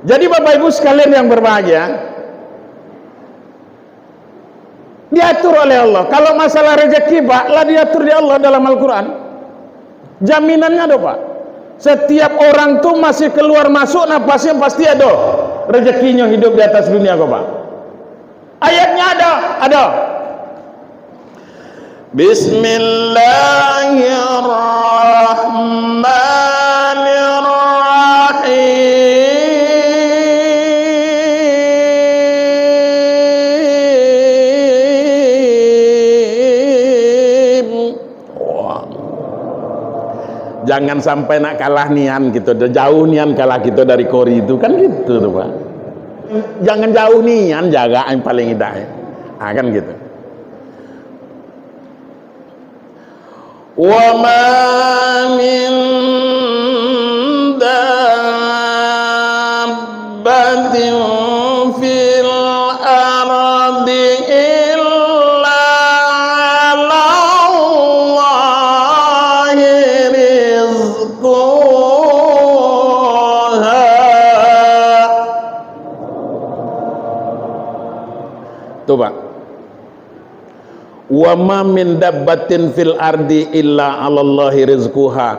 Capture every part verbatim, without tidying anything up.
Jadi, Bapak Ibu sekalian yang berbahagia, diatur oleh Allah. Kalau masalah rezeki, Pak, lah diatur di Allah dalam Al-Quran. Jaminannya ada, Pak. Setiap orang tu masih keluar masuk napasnya, pasti ada rezekinya hidup di atas dunia ko, Pak. Ayatnya ada, ada. Bismillahirrahmanirrahim. Wah. Jangan sampai nak kalah nian kito, jauh nian kalah kito dari kori itu, kan gitu tu, Pak. Jangan jauh nian jaga yang paling indah. Ah, kan gitu. Wa ma min dabbatin fil ardi illa 'alallahi rizquha. Tuh, Pak. Wa ma min dabbatin fil ardi illa 'alallahi rizquha.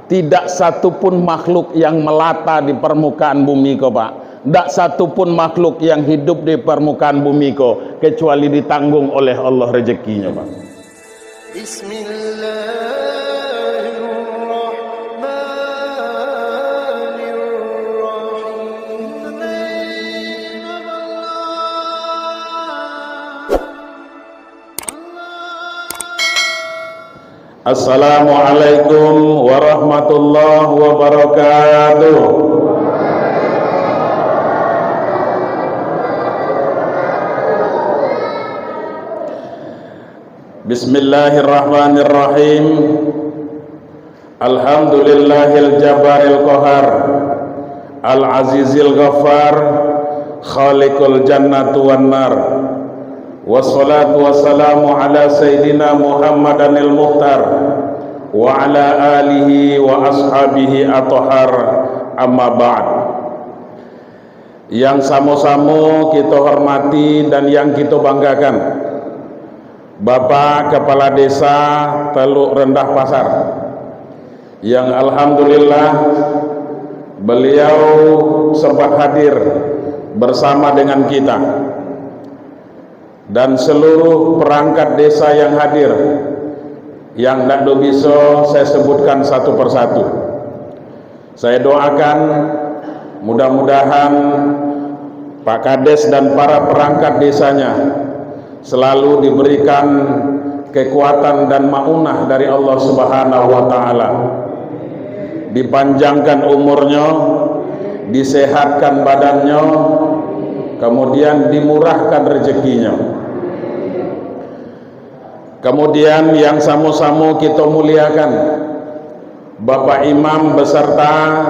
Tidak satu pun makhluk yang melata di permukaan bumi ko, Pak. Tidak satu pun makhluk yang hidup di permukaan bumi ko, kecuali ditanggung oleh Allah rezekinya, Pak. Bismillahirrahmanirrahim. Assalamualaikum warahmatullahi wabarakatuh. Bismillahirrahmanirrahim. Alhamdulillahil Jabbaril Qahar, Al Azizil Ghaffar, Khaliqul Jannati wan Nar. Wassalatu wassalamu ala Sayyidina Muhammadanil Mukhtar, wa ala alihi wa ashabihi athhar, amma ba'd. Yang samo-samo kito hormati dan yang kito banggakan, Bapak Kepala Desa Teluk Rendah Pasar, yang alhamdulillah beliau sempat hadir bersama dengan kita, dan seluruh perangkat desa yang hadir, yang ndak do biso saya sebutkan satu persatu. Saya doakan, mudah-mudahan Pak Kades dan para perangkat desanya selalu diberikan kekuatan dan maunah dari Allah Subhanahu wa Ta'ala. Dipanjangkan umurnya, disehatkan badannya, kemudian dimurahkan rezekinya. Kemudian, yang samo-samo kito muliakan, Bapak Imam beserta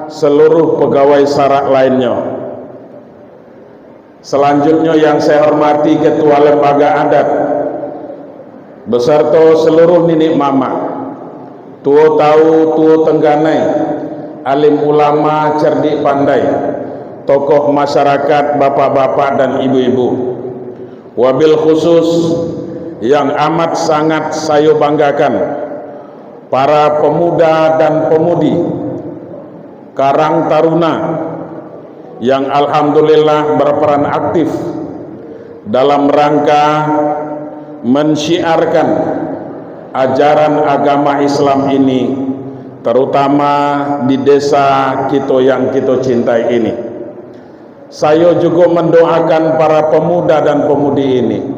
seluruh pegawai sarak lainnyo. Selanjutnyo, yang saya hormati Ketua Lembaga Adat beserta seluruh niniak mamak, tuo tawu, tuo tengganai, alim ulama, cerdik pandai, tokoh masyarakat, bapak-bapak dan ibu-ibu. Wabil khusus, yang amat sangat sayo banggakan, para pemuda dan pemudi Karang Taruna yang alhamdulillah berperan aktif dalam rangka mensyiarkan ajaran agama Islam ini, terutama di desa kito yang kito cintai ini. Sayo jugo mendoakan para pemuda dan pemudi ini.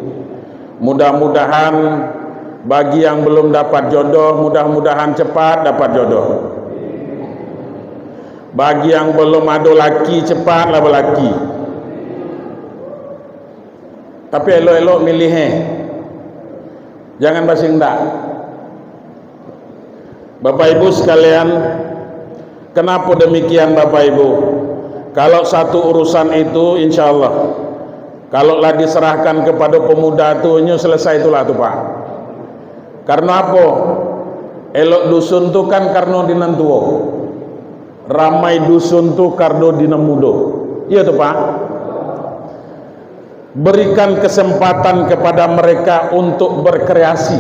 Mudah-mudahan bagi yang belum dapat jodoh, mudah-mudahan cepat dapat jodoh. Bagi yang belum ado laki, cepatlah balaki. Tapi elok-elok milih, eh. Jangan basindak. Bapak Ibu sekalian, kenapa demikian, Bapak Ibu? Kalau satu urusan itu, insya Allah, kalau lah diserahkan kepada pemuda tu, nyo selesai itulah tu, Pak. Karena apa? Elok dusun tu kan karena di nan tuo. Ramai dusun tu karena di nan mudo. Iya tu, Pak. Berikan kesempatan kepada mereka untuk berkreasi.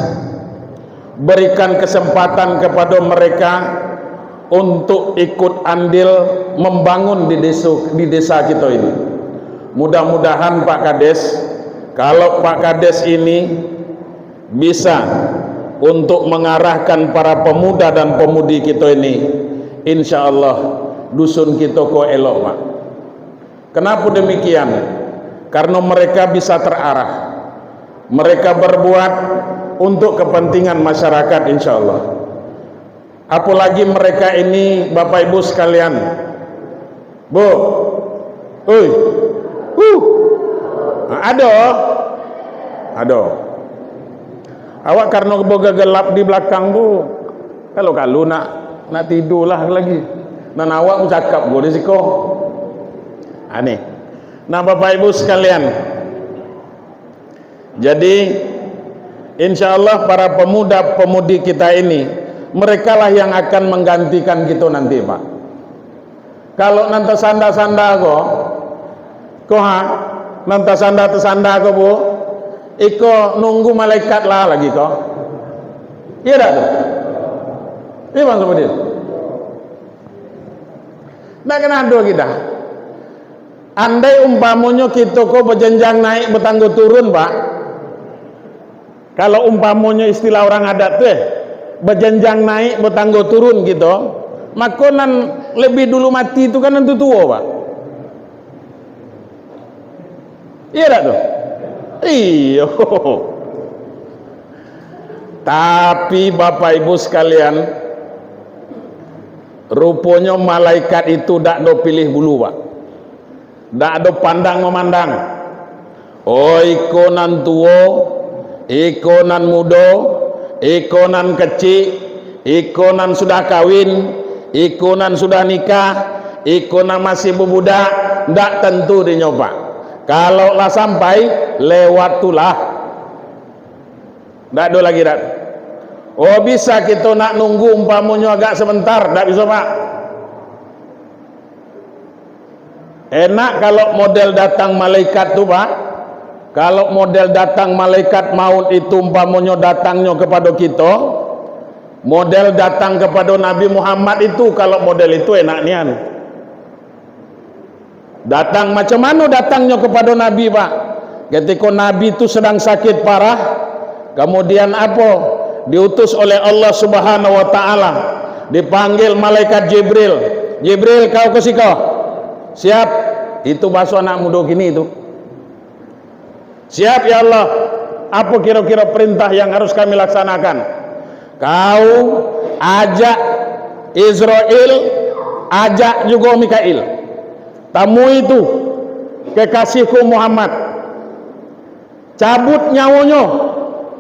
Berikan kesempatan kepada mereka untuk ikut andil membangun di desa, di desa kita ini. Mudah-mudahan Pak Kades, kalau Pak Kades ini bisa untuk mengarahkan para pemuda dan pemudi kita ini, insya Allah dusun kita ko elok, Pak. Kenapa demikian? Karena mereka bisa terarah. Mereka berbuat untuk kepentingan masyarakat, insya Allah. Apalagi mereka ini, Bapak Ibu sekalian. Bu. Oi. Huh. Ado. Ado. Awak karena boga gelap di belakang tu, kalu-kalu nak, nak tidulah lagi. Nan awak pun cakap go di siko. Aneh. Nah, Bapak Ibu sekalian, jadi, insya Allah para pemuda-pemudi kita ini, merekalah yang akan menggantikan kita nanti, Pak. Kalau nan tasanda-sanda ko, ko ha, nan tasanda-tasanda ko, Bu, iko nunggu malaikat lah lagi ko. Iya dak tu? Iya, Bang Sabudin? Ndak kena ado lagi dah. Andai umpamonyo kito ko bajanjang naik, batanggo turun, Pak. Kalau umpamonyo istilah urang adat tu, eh, bajanjang naik, batanggo turun kito, mako nan lebih dulu mati tu kan nan tuo-tuo, Pak. Iya dak tu? Iyo. Tapi, Bapak Ibu sekalian, ruponyo malaikat itu dak do pilih bulu, Pak. Dak ado pandang mamandang. Oh, iko nan tuo, iko nan mudo, iko nan kecik, iko nan sudah kawin, iko nan sudah nikah, iko nan masih babudak, ndak tantu dinyo, Pak. Kalau lah sampai, lewat tu lah. Ndak ado lagi, dak. Oh, bisa kito nak nunggu umpamonyo agak sebentar, ndak bisa, Pak. Enak kalau model datang malaikat tu, Pak. Kalau model datang malaikat maut itu, umpamonyo datangnyo kapado kito, model datang kapado Nabi Muhammad itu, kalau model itu enak nian. Datang, macam mano datangnyo kapado Nabi, Pak? Katiko Nabi tu sadang sakit parah, kamudian apo? Diutus oleh Allah Subhanahu wa Ta'ala, dipanggil malaikat Jibril. "Jibril, kau ka siko." "Siap." Itu baso anak mudo kini tu. "Siap, ya Allah. Apo kiro-kiro perintah yang harus kami laksanakan?" "Kau ajak Izrail, ajak jugo Mikail. Tamui tu kekasihku Muhammad. Cabut nyawonyo,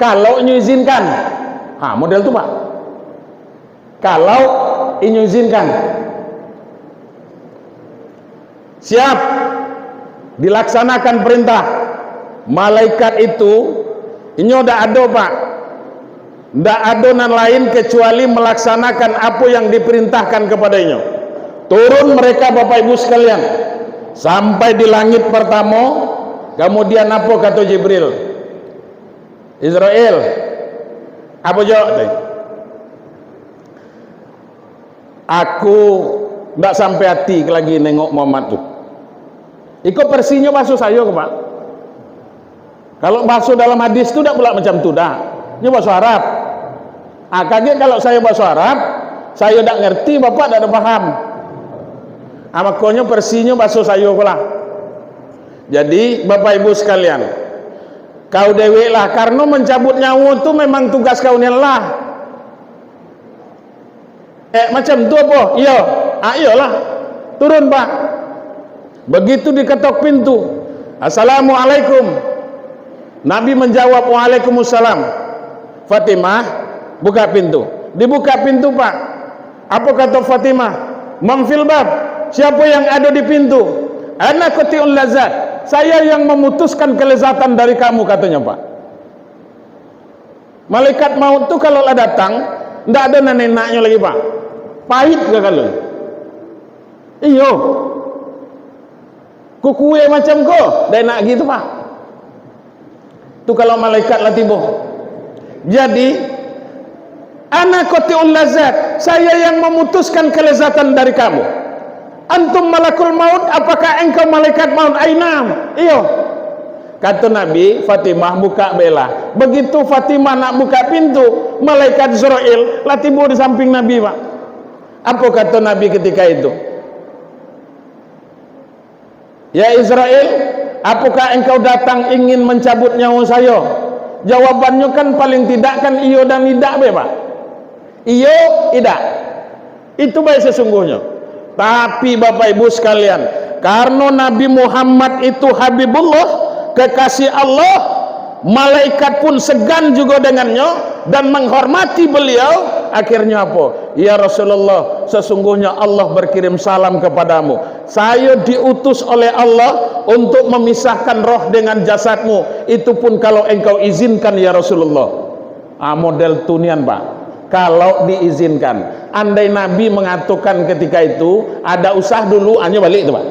kalau inyo izinkan." Ha, model tu, Pak. Kalau inyo izinkan. Siap. Dilaksanakan perintah. Malaikat itu, inyo dak ado, Pak. Dak ado nan lain kecuali melaksanakan apo yang diperintahkan kepada inyo. Turun mereka, Bapak Ibu sekalian, sampai di langit pertamo, kamudian apo kato Jibril? "Izrail, apo jo?" Aku ndak sampai ati lagi nengok Muhammad tu. Iko persinyo baso sayo ko, Pak. Kalau baso dalam hadis tu ndak pulak macam tu, dah. Nyo baso Arab. Ah, kagek kalau sayo baso Arab, sayo ndak ngerti, Bapak ndak ado paham. Ah, makonyo persinyo baso sayo ko lah. Jadi, Bapak Ibu sekalian, kau dewek lah, karno mancabut nyawo tu memang tugas kau nian lah. Eh, macam tu apo? Iyo. Ah, iyolah. Turun, Pak. Begitu diketok pintu, "Assalamualaikum." Nabi menjawab, "Waalaikumsalam." "Fatimah, buka pintu." Dibuka pintu, Pak. Apo kato Fatimah? "Man fil bab?" "Siapo yang ado di pintu?" "Ana qati'ul lazat." "Saya yang memutuskan kelezatan dari kamu," katonyo, Pak. Malaikat maut tu kalau lah datang, ndak ado nan enaknyo lagi, Pak. Pahit gagalo. Iyo. Kukue macam ko, dak enak gitu, Pak. Tu kalau malaikat lah tibo. Jadi, "Ana qati'ul lazat, saya yang memutuskan kelezatan dari kamu. Antum malakul maut, apakah engkau malaikat maut?" "Ai, na'am." "Iyo." Kato Nabi, "Fatimah, buka bela." Begitu Fatimah nak buka pintu, malaikat Israel lah tibo di samping Nabi, Pak. Apo kato Nabi ketika itu? "Ya Israel, apakah engkau datang ingin mencabut nyawa saya?" Jawabannyo kan paling tidak kan iyo dan idak be, Pak? Iyo, idak. Itu bae sesungguhnyo. Tapi Bapak Ibu sekalian, karno Nabi Muhammad itu Habibullah, kekasih Allah, malaikat pun segan juga dengannya dan menghormati beliau. Akhirnya apa? "Ya Rasulullah, sesungguhnya Allah berkirim salam kepadamu. Saya diutus oleh Allah untuk memisahkan roh dengan jasadmu. Itu pun kalau engkau izinkan, ya Rasulullah." Ah, model tu nian, Pak. Kalau diizinkan. Andai Nabi mengatakan ketika itu, "Ada usah dulu," anyo balik tu, Pak.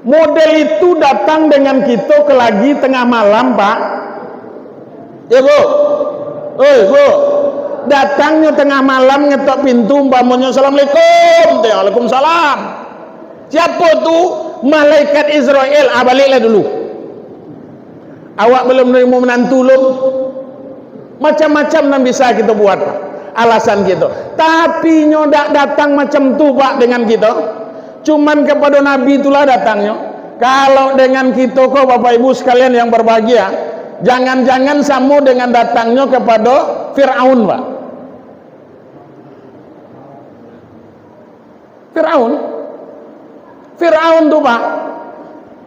Model itu datang dengan kito ke lagi tengah malam, Pak. Ya, Bu? Oi, Bu. Datangnyo tengah malam ngetok pintu, umpamonyo, "Assalamualaikum." "Waalaikumsalam." Siapo tu? Malaikat Israel. Ah, baliklah dulu. Awak belum nerimo menantu, lom. Macam-macam nan bisa kito buat, Pak. Alasan kito. Tapi nyo dak datang macam tu, Pak, dengan kito. Cuman kepada Nabi itulah datangnyo. Kalau dengan kito ko, Bapak Ibu sekalian yang berbahagia, jangan-jangan samo dengan datangnyo kepada Firaun, Pak. Firaun. Firaun tu, Pak,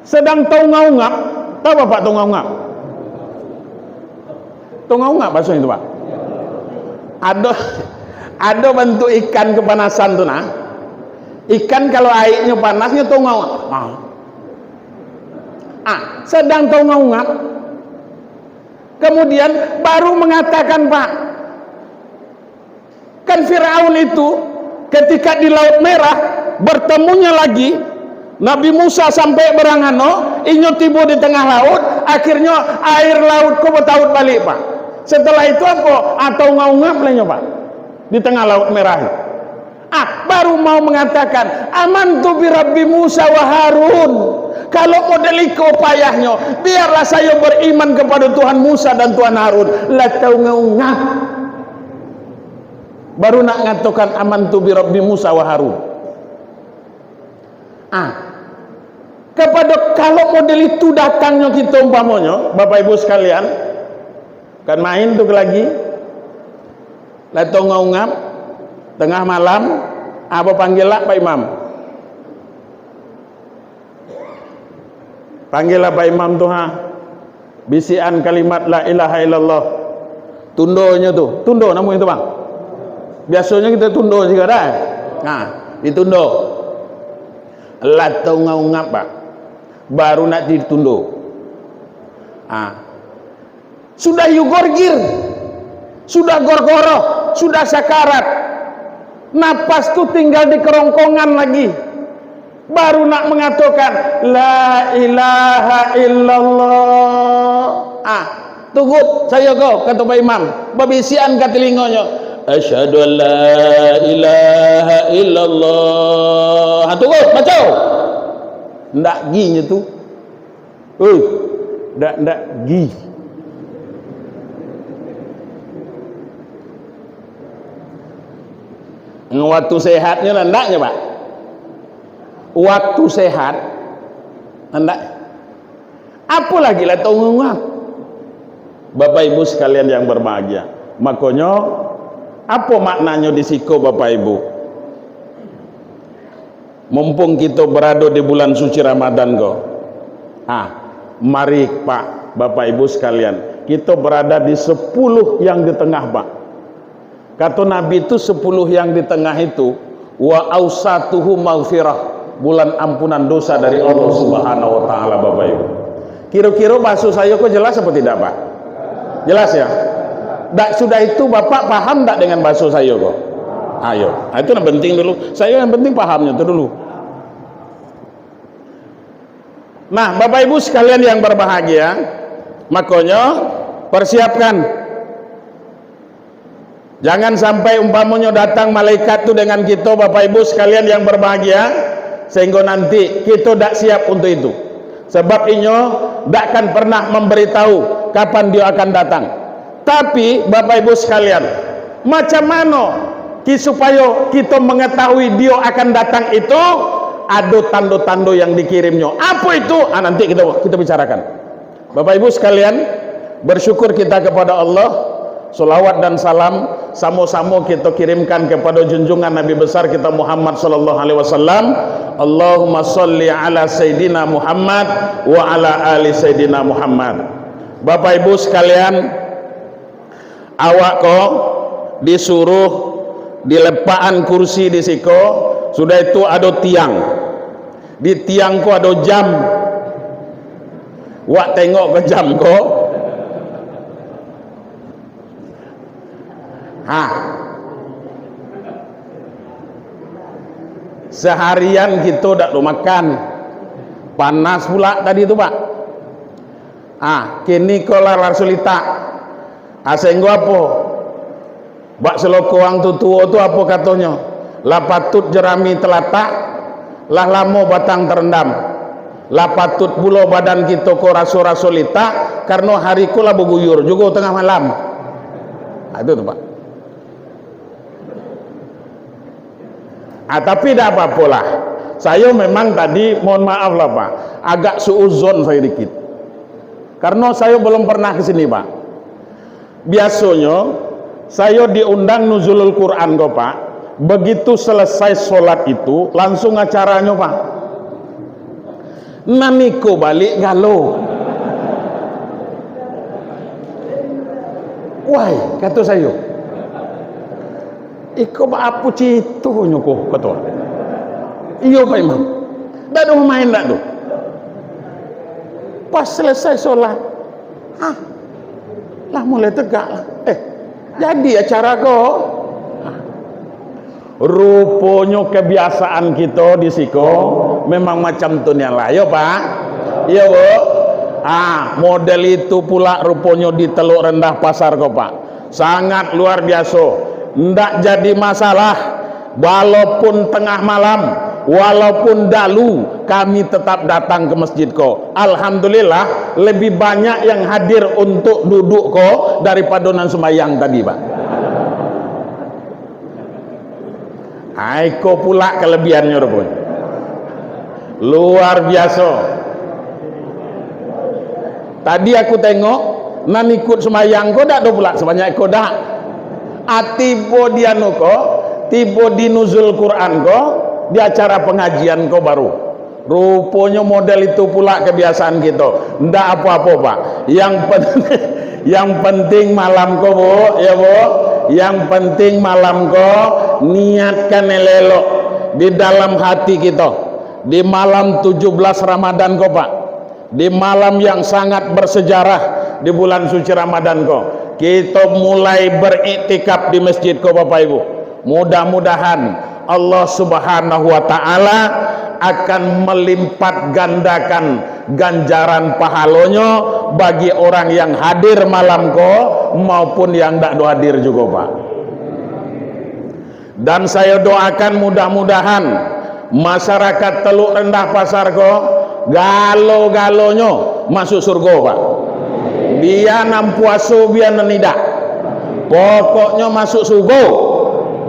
sedang taungap-ungap. Tahu Bapak taungap-ungap? Taungap-ungap bahasa itu, Pak. Ado, ado bantuk ikan kepanasan tu, nah. Ikan kalau aiknyo panas, nyo taungap-ungap. Ah. Ah, sedang taungap-ungap. Kemudian baru mengatakan, Pak, kan Firaun itu ketika di Laut Merah, bertemunya lagi, Nabi Musa sampai berangano, inyo tibo di tengah laut, akhirnyo air laut ko bataut balik, Pak. Setelah itu apo? Ah, taungap-ungap lah inyo, Pak, di tengah Laut Merah. Ah, baru mau mengatakan, "Amantu bi Rabbi Musa wa Harun." Kalau model iko payahnyo, biarlah saya beriman kepada Tuhan Musa dan Tuhan Harun. Lah taungap-ungap. Baru nak ngatokan, "Amantu bi Rabbi Musa wa Harun." Ah, kepada, kalau model itu datangnyo kito umpamonyo, Bapak Ibu sekalian, kan main tu lagi, lah taungap-ungap, tengah malam, apa panggil lah Pak Imam? Panggil lah Pak Imam tu, ha. Bisikan kalimat la ilaha illallah. Tundonyo tu. Tundo namo itu, Bang? Biasonyo kito tundo juga dah. Nah, ditundo. Lah taungap-ungap, Pak. Baru nak ditundo. Ah. Sudah yugorgir. Sudah gorgoroh, sudah sakarat. Napas tu tinggal di kerongkongan lagi. Baru nak mengatakan, "La ilaha illallah." Ah, tugut sayo ko, kato Pak Imam, babisikan ka telingonyo, "Asyhadu an la ilaha illallah." Ah, tugut, baco. Ndak ginyo tu. Oi, ndak, ndak gi. Waktu sehatnyo lah ndaknyo, Pak. Waktu sehat, ndak. Apo lagi lah taungap-ungap. Bapak Ibu sekalian yang berbahagia. Makonyo, apo maknanyo di siko, Bapak Ibu? Mumpung kito berado di bulan suci Ramadan ko, ah, mari, Pak, Bapak Ibu sekalian, kito berada di sepuluh yang di tengah, Pak. Kato Nabi tu, sepuluh yang di tengah itu, "Wa ausatuhu maghfirah," bulan ampunan dosa dari Allah Subhanahu wa Ta'ala, Bapak Ibu. Kiro-kiro bahaso sayo ko jelas apa tidak, Pak? Jelas, ya? Dak, sudah itu Bapak paham dak dengan bahaso sayo ko? Ayo, ah, itu yang penting dulu. Sayo yang penting pahamnyo tu dulu. Nah, Bapak Ibu sekalian yang berbahagia, makonyo persiapkan. Jangan sampai umpamonyo datang malaikat tu dengan kito, Bapak Ibu sekalian yang berbahagia, sehingga nanti kito dak siap untuk itu. Sebab inyo dak akan pernah memberitahu kapan dio akan datang. Tapi, Bapak Ibu sekalian, macam mano ki-, supayo kito mengetahui dio akan datang itu? Ado tando-tando yang dikirimnyo. Apo itu? Ah, nanti kito, kito bicarakan. Bapak Ibu sekalian, bersyukur kita kepada Allah. Salawat dan salam samo-samo kito kirimkan kepada junjungan Nabi besar kita Muhammad sallallahu alaihi wasallam. Allahumma shalli ala Sayyidina Muhammad wa ala ali Sayyidina Muhammad. Bapak Ibu sekalian, awak ko disuruh dilepakan kursi di siko, sudah itu ado tiang. Di tiang ko ado jam. Wak tengok ka jam ko. Ha. Seharian kito dak ado makan. Panas pula tadi tu, Pak. Ah, kini ko lah raso litak. Ah, sahinggo apo? Bak saloko urang tutuo tu apo katonyo? Lah patut jerami talatak, lah lamo batang tarendam. Lah patut pulo badan kito ko raso-raso litak, karano hari ko lah baguyur jugo tangah malam. Ah, itu tu, Pak. Ah, tapi dak apo-apolah. Sayo memang tadi, mohon maaf lah, Pak, agak suuzon sayo dikit. Karano sayo belum pernah ke sini, Pak. Biasonyo, sayo diundang nuzulul Quran ko, Pak. Begitu selesai sholat itu, langsung acaranyo, Pak. Nan iko baliak galo. "Wai," kato sayo, "iko baapo caritonyo ko?" kato. "Iyo, Pak Imam. Dak ado main dak tu." Pas selesai sholat, ah, lah mulai tegak lah. Eh, jadi acara ko. Ruponyo kebiasaan kito di siko memang macam tu nian lah, yo, Pak? Iyo, Bu? Ah, model itu pula ruponyo di Teluk Rendah Pasar ko, Pak. Sangat luar biaso. Ndak jadi masalah. Walaupun tengah malam, walaupun dalu, kami tetap datang ke masjid ko. Alhamdulillah, lebih banyak yang hadir untuk duduk ko daripado nan sumbayang tadi, Pak. Ai, ko pula kalebihannyo ruponyo. Luar biaso. Tadi aku tengok, nan ikut sumbayang ko dak ado pula sabanyak ko dak. Ah, tibo di anu ko, tibo di Nuzul Quran ko, di acara pengajian ko baru. Ruponyo model itu pula kebiasaan kito. Ndak apo-apo, Pak. Yang pen-, yang penting malam ko, Bu, ya, Bu. Yang penting malam ko, niatkan elok-elok di dalam hati kito. Di malam tujuh belas Ramadan ko, Pak. Di malam yang sangat bersejarah di bulan suci Ramadan ko, kito mulai beriktikaf di masjid ko, Bapak Ibu. Mudah-mudahan Allah Subhanahu wa Ta'ala akan melipat gandakan ganjaran pahalonyo bagi orang yang hadir malam ko maupun yang dak do hadir jugo, Pak. Dan sayo doakan, mudah-mudahan masyarakat Teluk Rendah Pasar ko galo-galonyo masuk surgo, Pak. Bia nan puaso, bia nan idak, pokoknyo masuk surgo.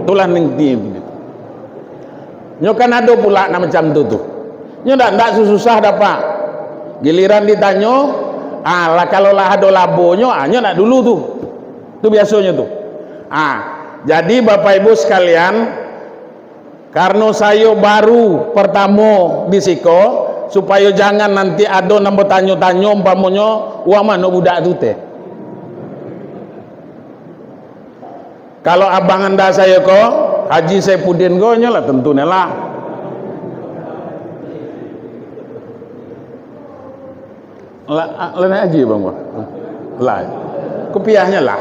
Itulah nan inti. Nyo kan ado pula nan macam tu tu. Nyo ndak, ndak susah-susah dapek. Giliran ditanyo, ah, lah, kalau lah ado labonyo, ah, nyo nak dulu tu. Tu biasonyo tu. Ah, jadi Bapak Ibu sekalian, karano sayo baru pertamo di siko, supayo jangan nanti ado nan batanyo-tanyo, umpamonyo, "Wak mano budak tu teh?" Kalau abang anda sayo ko, Haji Saifuddin ko, nyo lah tentu nyo lah. Lah, ah, lah naiak haji, Bang, ko? Lah. Kupiahnyo lah.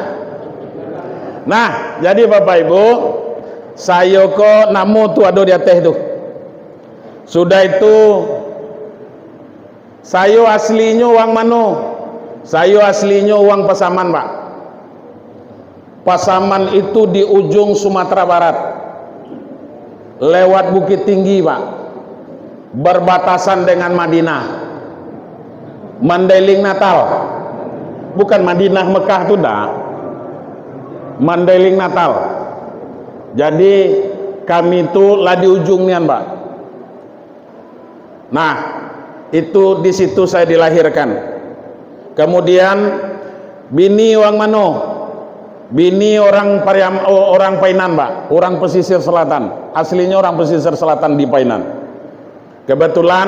Nah, jadi Bapak Ibu, sayo ko namo tu ado di ateh tu. Sudah itu, Sayo aslinyo urang mano? Sayo aslinyo urang Pasaman, Pak. Pasaman itu di ujung Sumatera Barat, lewat Bukittinggi, Pak, berbatasan dengan Madinah. Mandailing Natal. Bukan Madinah Mekah tu, ndak. Mandailing Natal. Jadi, kami tu lah di ujung nian, Pak. Nah, itu di situ saya dilahirkan. Kemudian, bini urang mano? Bini urang Pariam-, o-, urang Painan, Pak. Urang Pesisir Selatan. Aslinyo urang Pesisir Selatan di Painan. Kebetulan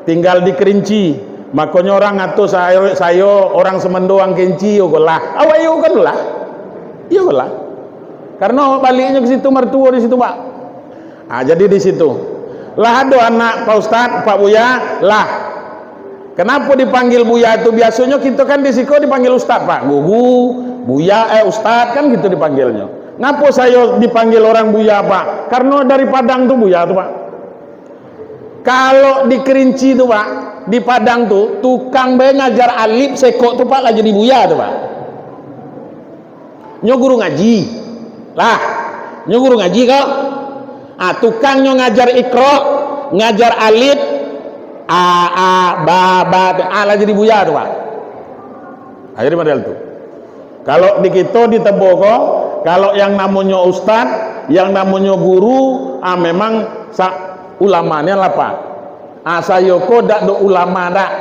tinggal di Kerinci. Makonyo urang ngato sayo, sayo urang Semendo, urang Kerinci, iyo ko lah. Awak iyo kan lah. Iyo ko lah. Karena awak baliknyo ke situ, martuo di situ, Pak. Ah, jadi di situ. Lah ado anak, Pak Ustaz, Pak Buya, lah. Kenapa dipanggil Buya tu? Biasonyo kito kan di siko dipanggil Ustaz, Pak. Guru, Buya, eh, Ustaz kan gitu dipanggilnyo. Ngapo sayo dipanggil urang Buya, Pak? Karena dari Padang tu Buya tu, Pak. Kalau di Kerinci tu, Pak, di Padang tu, tukang bae ngajar alif sekok tu, Pak, lah jadi Buya tu, Pak. Nyo guru ngaji. Lah, nyo guru ngaji ko. Ah, tukangnyo ngajar Iqra, ngajar alif, a, a, ba, ba, tu, ah, lah jadi Buya tu, Pak. Ah, jadi model tu. Kalau di kito di Tebo ko, kalau yang namonyo ustaz, yang namonyo guru, ah, memang sa-, ulama nian lah, Pak. Ah, sayo ko dak do ulama dak,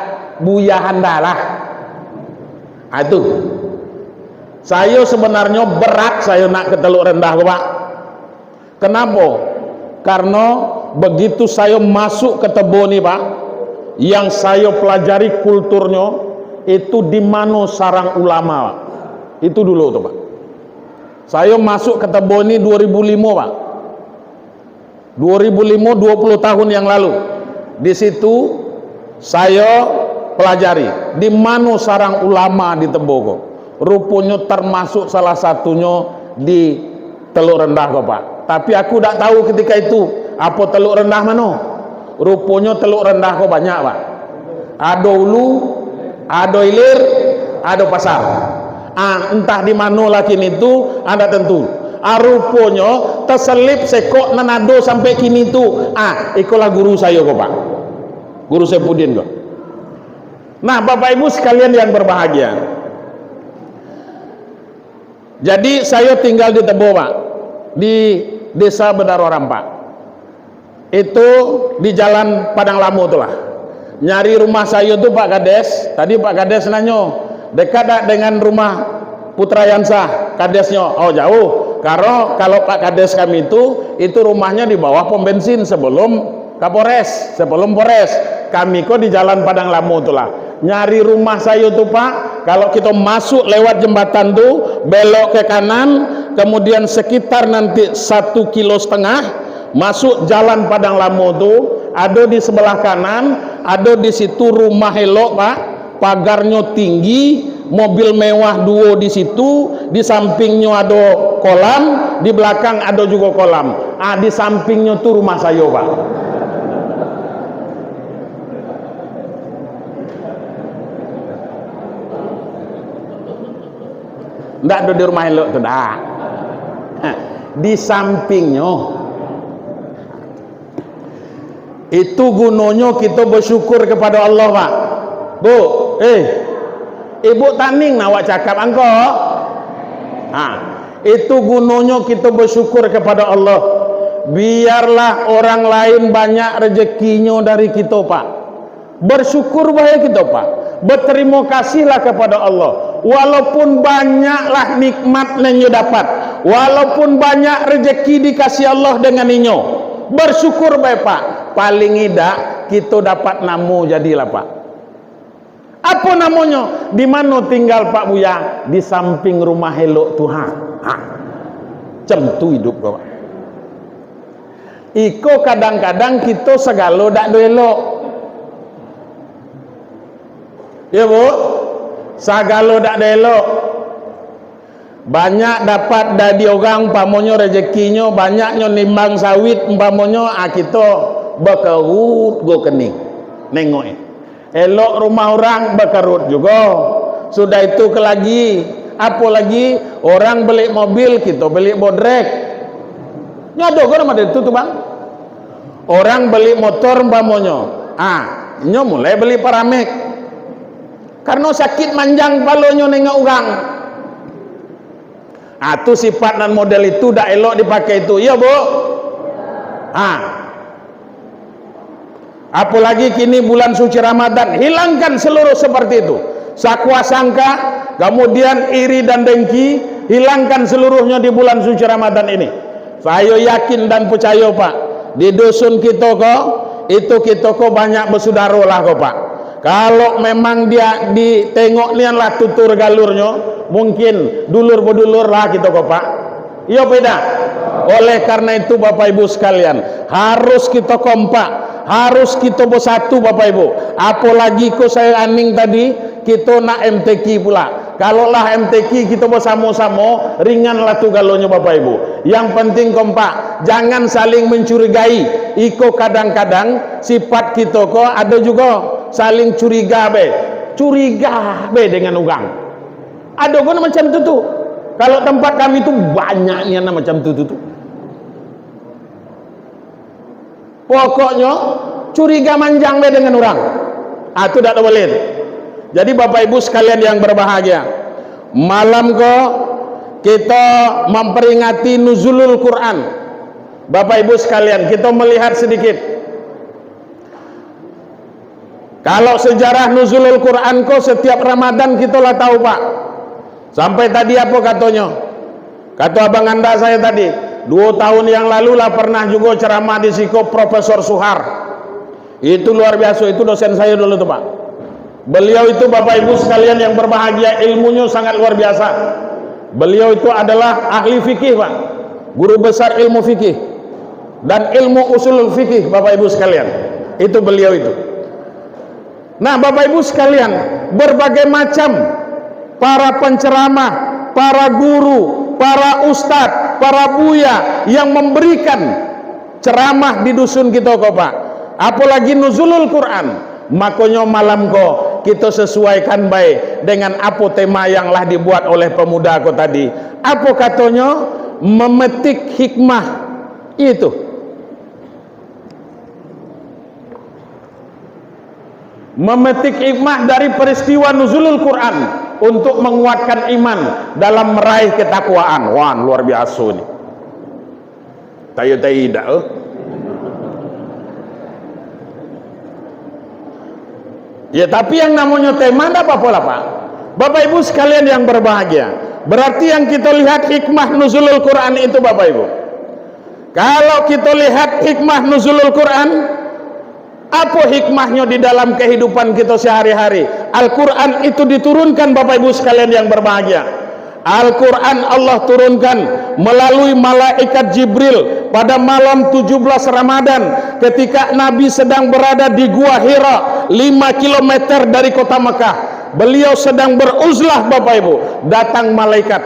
Buya Handa lah. Ah, itu. Sayo sebenarnyo berat sayo nak ke Teluk Rendah ko, Pak. Kenapa? Karena begitu sayo masuk ke Tebo ni, Pak, yang sayo pelajari kulturnyo, itu di mano sarang ulama, Pak. Itu dulu tu, Pak. Sayo masuk ke Tebo ni dua ribu limo, Pak. Dua ribu limo, dua puluh tahun yang lalu. Di situ sayo pelajari, di mano sarang ulama di Tebo ko. Ruponyo termasuk salah satunyo di Teluk Rendah ko, Pak. Tapi aku dak tahu ketika itu, apo Teluk Rendah mano. Ruponyo Teluk Rendah ko banyak, Pak. Ado Ulu, ado Ilir, ado Pasar. Ah, entah di mano lah kini tu, ah, ndak tentu. Ah, ruponyo teselip sekok nan ado sampai kini tu. Ah, ikolah guru sayo ko, Pak. Guru Saipudin ko. Nah, Bapak Ibu sekalian yang berbahagia. Jadi, sayo tinggal di Tebo, Pak, di Desa Bedaro Rampak. Itu di Jalan Padang Lamo tu lah. Nyari rumah sayo tu, Pak Kades, tadi Pak Kades nanyo, "Dekat dak dengan rumah Putra Yansah?" Kadesnyo, "Oh, jauh." Karo, kalau Pak Kades kami tu, itu rumahnyo di bawah pom bensin sebelum Kapolres, sebelum Polres. Kami ko di Jalan Padang Lamo tu lah. Nyari rumah sayo tu, Pak, kalau kito masuk lewat jembatan tu, belok ke kanan, kemudian sekitar nanti satu kilo setengah, masuk Jalan Padang Lamo tu, ado di sebelah kanan, ado di situ rumah elok, Pak, pagarnyo tinggi, mobil mewah duo di situ, di sampingnyo ado kolam, di belakang ado jugo kolam. Ah, di sampingnyo tu rumah sayo, Pak. Ndak ado di rumah elok tu, ndak. Di sampingnyo. Itu gunonyo kito bersyukur kepada Allah, Pak. Bu, eh, Ibu taning nak awak cakap angko? Ha, itu gunonyo kito bersyukur kepada Allah. Biarlah orang lain banyak rezekinyo dari kito, Pak. Bersyukur bae kito, Pak. Berterima kasihlah kepada Allah. Walaupun banyaklah nikmat nan inyo dapat, walaupun banyak rezeki dikasih Allah dengan inyo, bersyukur bae, Pak. Paling idak, kito dapat namo jadilah, Pak. Apo namonyo? Di mano tinggal Pak Buya? Di samping rumah elok tu, ha. Ha. Cam tu idup ko, Pak. Iko kadang-kadang kito sagalo dak do elok. Yo, Bu? Sagalo dak do elok. Banyak dapat dari orang, umpamonyo rezekinyo, banyaknyo nimbang sawit, umpamonyo, ah, kito bakerut go kening. Nengok, eh. Elok rumah urang, bakarut jugo. Sudah itu ke lagi, apo lagi, orang beli mobil, kito beli bodrek. Nyo ado ko nan model itu tu, Bang? Orang beli motor umpamonyo, ah, nyo mulai beli paramek. Karano sakik manjang palonyo nengok urang. Ah, tu sifat nan model itu dak elok dipakai tu. Iyo, Bu? Ah. Apolagi kini bulan suci Ramadan, hilangkan seluruh seperti itu. Sakua sangka, kemudian iri dan dengki, hilangkan seluruhnyo di bulan suci Ramadan ini. Sayo yakin dan picayo, Pak, di dusun kito ko, itu kito ko banyak basudaro lah ko, Pak. Kalau memang dia ditengok nian lah tutur galurnyo, mungkin dulur-badulur lah kito ko, Pak. Iyo, beda. Oleh karena itu, Bapak Ibu sekalian, harus kito kompak, harus kito bersatu, Bapak Ibu. Apolagi ko sayo aning tadi, kito nak M T Q pula. Kalau lah M T Q kito bersamo-samo, ringan lah tu galonyo, Bapak Ibu. Yang penting kompak, jangan saling mencurigai. Iko kadang-kadang sifat kito ko ado jugo saling curiga be. Curiga be dengan urang. Ado ko nan macam tu tu. Kalau tempat kami tu banyak nian nan macam tu tu tu. Pokoknyo, curiga manjang be dengan urang. Ah, tu dak boleh tu. Jadi, Bapak Ibu sekalian yang berbahagia, malam ko kito memperingati Nuzulul Quran. Bapak Ibu sekalian, kito melihat sedikit. Kalau sejarah Nuzulul Quran ko, setiap Ramadan kito lah tahu, Pak. Sampai tadi apo katonyo? Kato abang anda sayo tadi, duo tahun yang lalu lah pernah jugo ceramah di siko Profesor Suhar. Itu luar biaso, itu dosen sayo dulu tu, Pak. Beliau itu, Bapak Ibu sekalian yang berbahagia, ilmunyo sangat luar biasa. Beliau itu adalah ahli fikih, Pak. Guru besar ilmu fikih. Dan ilmu usulul fikih, Bapak Ibu sekalian. Itu beliau itu. Nah, Bapak Ibu sekalian, berbagai macam para penceramah, para guru, para ustadz, para buya yang memberikan ceramah di dusun kito ko, Pak. Apolagi Nuzulul Quran. Makonyo malam ko, kito sesuaikan bae dengan apo tema yang lah dibuat oleh pemuda ko tadi. Apo katonyo? Memetik hikmah itu. Memetik hikmah dari peristiwa Nuzulul Quran untuk menguatkan iman dalam meraih ketakwaan. Wah, luar biaso ni. Tayo-tayo idak, eh. Ya, tapi yang namonyo tema ndak apa-apa lah, Pak. Bapak Ibu sekalian yang berbahagia, berarti yang kito lihat hikmah Nuzulul Quran itu, Bapak Ibu. Kalau kito lihat hikmah Nuzulul Quran, apo hikmahnyo di dalam kehidupan kito sehari-hari? Al-Quran itu diturunkan, Bapak Ibu sekalian yang berbahagia. Al-Quran Allah turunkan melalui malaikat Jibril pada malam tujuh belas Ramadan, ketika Nabi sedang berada di Gua Hira, lima kilometer dari kota Mekah. Beliau sedang beruzlah, Bapak Ibu. Datang malaikat.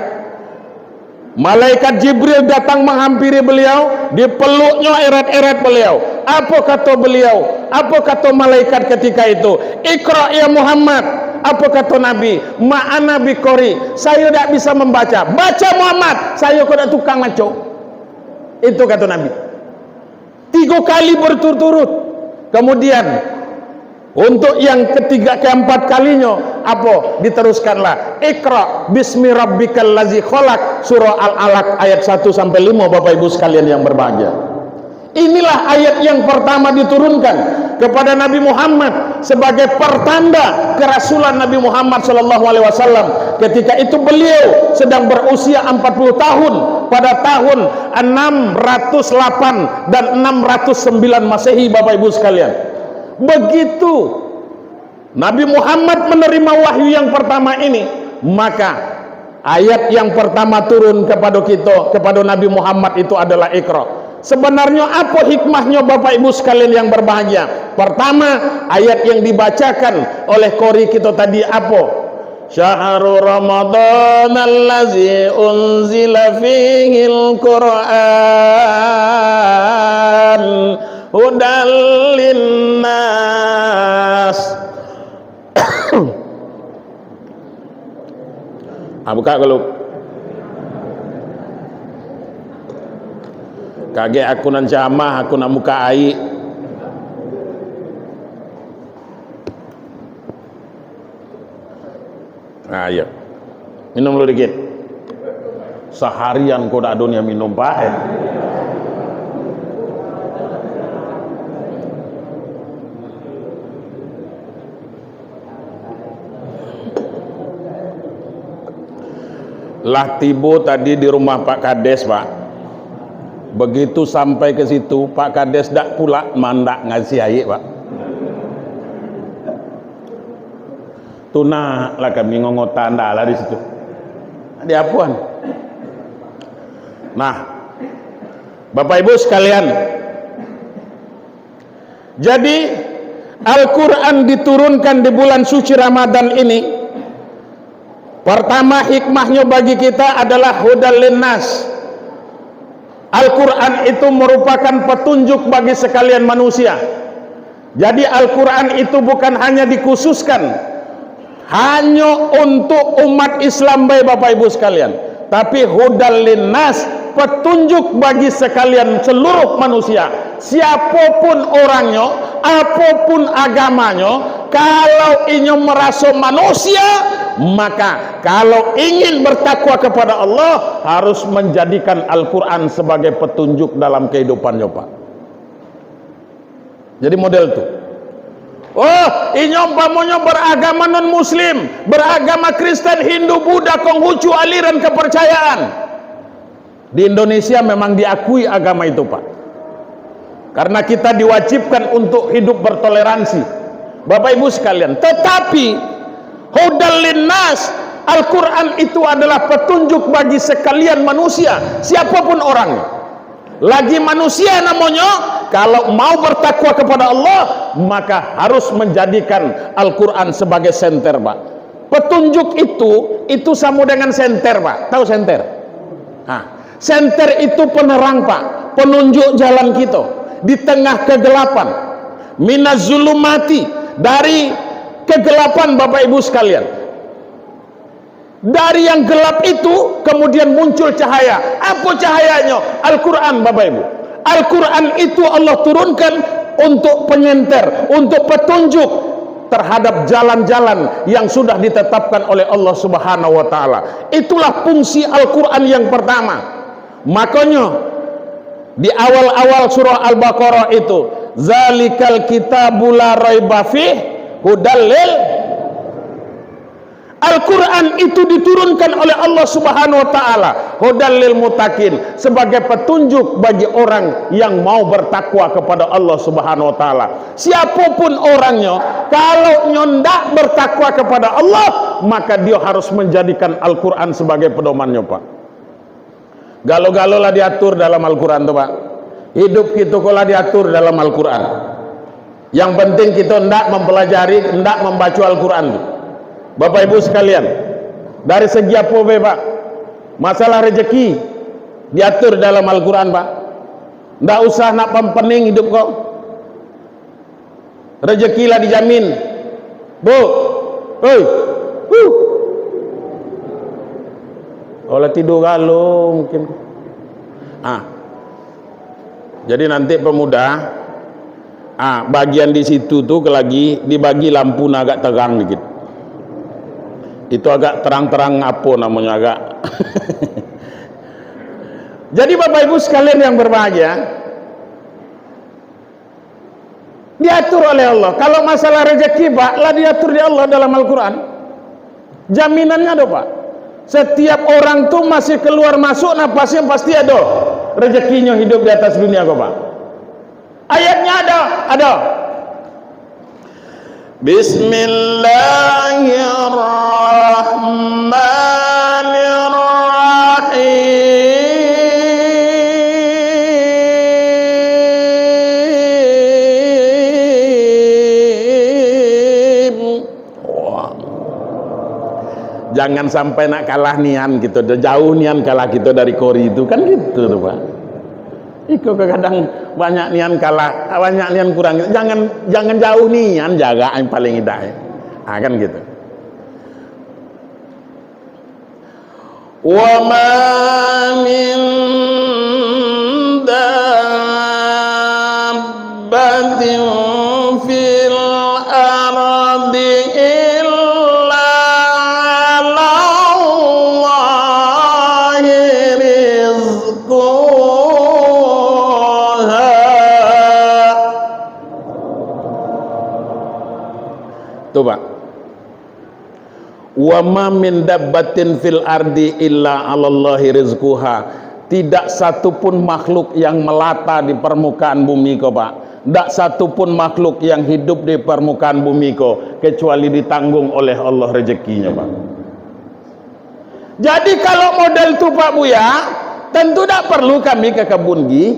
Malaikat Jibril datang menghampiri beliau, dipeluknyo eret-eret beliau. Apo kato beliau? Apo kato malaikat ketika itu? "Iqra ya Muhammad." Apo kato Nabi? "Ma ana biqari." "Sayo dak bisa mambaca." "Baca Muhammad." "Sayo ko dak tukang maco." Itu kato Nabi. Tigo kali berturut-turut. Kemudian, untuk yang ketiga, keempat kalinyo, apo? Diteruskanlah, "Iqra bismi rabbikal ladzi khalaq," surah Al-Alaq ayat satu sampai lima, Bapak Ibu sekalian yang berbahagia. Inilah ayat yang pertama diturunkan kepada Nabi Muhammad sebagai pertanda kerasulan Nabi Muhammad sallallahu alaihi wasallam. Ketika itu beliau sedang berusia empat puluh tahun pada tahun enam ratus delapan dan enam ratus sembilan Masehi, Bapak Ibu sekalian. Begitu Nabi Muhammad menerima wahyu yang pertama ini, maka ayat yang pertama turun kepada kita, kepada Nabi Muhammad itu adalah Iqra. Sebenarnya apa hikmahnya, Bapak Ibu sekalian yang berbahagia? Pertama, ayat yang dibacakan oleh qori kita tadi apa? "Syahru Ramadan allazi unzila fihil Qur'an hudal linnas." Ah, buka dulu. Kagek aku nan camah, aku nan buka aik. Nah, iyo. Minum dulu dikit. Saharian ko dak ado nian minum, Pak, eh. Lah tibo tadi di rumah Pak Kades, Pak. Begitu sampai ke situ, Pak Kades dak pulak mandak ngasiah aik, Pak. Tunaklah kami ngongotan dah lah di situ. Di apuan. Nah, Bapak Ibu sekalian, jadi Al-Quran diturunkan di bulan suci Ramadan ini. Pertama, hikmahnyo bagi kita adalah hudal linnas. Al-Quran itu merupakan petunjuk bagi sekalian manusia. Jadi, Al-Quran itu bukan hanya dikhususkan hanyo untuk umat Islam bae, Bapak Ibu sekalian, tapi hudal linnas, petunjuk bagi sekalian seluruh manusia. Siapopun orangnyo, apopun agamanyo, kalau inyo maraso manusia, maka kalau ingin bertakwa kepada Allah, harus menjadikan Al-Quran sebagai petunjuk dalam kehidupannyo, Pak. Jadi model tu. Oh, inyo umpamonyo beragama non-muslim, beragama Kristen, Hindu, Buddha, Konghucu, aliran kepercayaan. Di Indonesia memang diakui agama itu, Pak. Karena kita diwajibkan untuk hidup bertoleransi. Bapak Ibu sekalian, tetapi hudal linnas, Al-Quran itu adalah petunjuk bagi sekalian manusia, siapapun orangnya. Lagi manusia namonyo, kalau mau bertakwa kepada Allah, maka harus menjadikan Al-Quran sebagai senter, Pak. Petunjuk itu, itu samo dengan senter, Pak. Tahu senter? Nah, senter itu penerang, Pak. Penunjuk jalan kita di tengah kegelapan. Minaz zulumati, dari kegelapan, Bapak Ibu sekalian. Dari yang gelap itu, kemudian muncul cahaya. Apa cahayanyo? Al-Quran, Bapak Ibu. Al-Quran itu Allah turunkan untuk penyenter, untuk petunjuk terhadap jalan-jalan yang sudah ditetapkan oleh Allah Subhanahu wa Ta'ala. Itulah fungsi Al-Quran yang pertama. Makonyo, di awal-awal surah Al-Baqarah itu, "Zalikal kitabu la raiba fih, hudal lil." Al-Quran itu diturunkan oleh Allah Subhanahu wa Ta'ala, hudal lil muttaqin, sebagai petunjuk bagi orang yang mau bertakwa kepada Allah Subhanahu wa Ta'ala. Siapapun orangnya, kalau nyo ndak bertakwa kepada Allah, maka dia harus menjadikan Al-Quran sebagai pedomannya, Pak. Galo-galo lah diatur dalam Al-Quran tu, Pak. Hidup kito ko lah diatur dalam Al-Quran. Yang penting kito ndak mempelajari, ndak membaco Al-Quran tu. Bapak Ibu sekalian, dari segi apo be, Pak? Masalah rezeki diatur dalam Al-Quran, Pak. Ndak usah nak pampening hidup ko. Rezeki lah dijamin. Bu. Hei. Huh. Kalau tidur galo mungkin. Ah. Jadi nanti pemuda, ah, bagian di situ tu ke lagi dibagi lampu nah agak terang dikit. Itu agak terang-terang apa namanya agak. Jadi Bapak Ibu sekalian yang berbahagia, diatur oleh Allah. Kalau masalah rezeki, Pak, lah diatur di Allah dalam Al-Quran. Jaminannya ada, Pak. Setiap orang tu masih keluar masuk, napasnya pasti ada. Rezekinya hidup di atas dunia ko, Pak. Ayatnya ada, ada. Bismillahirrahmanirrahim. Wah. Jangan sampai nak kalah nian kito, jauh nian kalah kito dari kori itu, kan gitu tu, Pak. Iko kadang banyak nian kalah, banyak nian kurang. Jangan, jangan jauh nian jarak yang paling indah. Ah, kan gitu. وما من دابة في الأرض إلا على الله رزقها. Tuh, Pak. "Wa ma min dabbatin fil ardi illa 'alallahi rizquha." Tidak satu pun makhluk yang melata di permukaan bumi ko, Pak. Tidak satu pun makhluk yang hidup di permukaan bumi ko, kecuali ditanggung oleh Allah rezekinya, Pak. Jadi, kalau model tu, Pak Buya, tentu dak perlu kami ke kebun gi.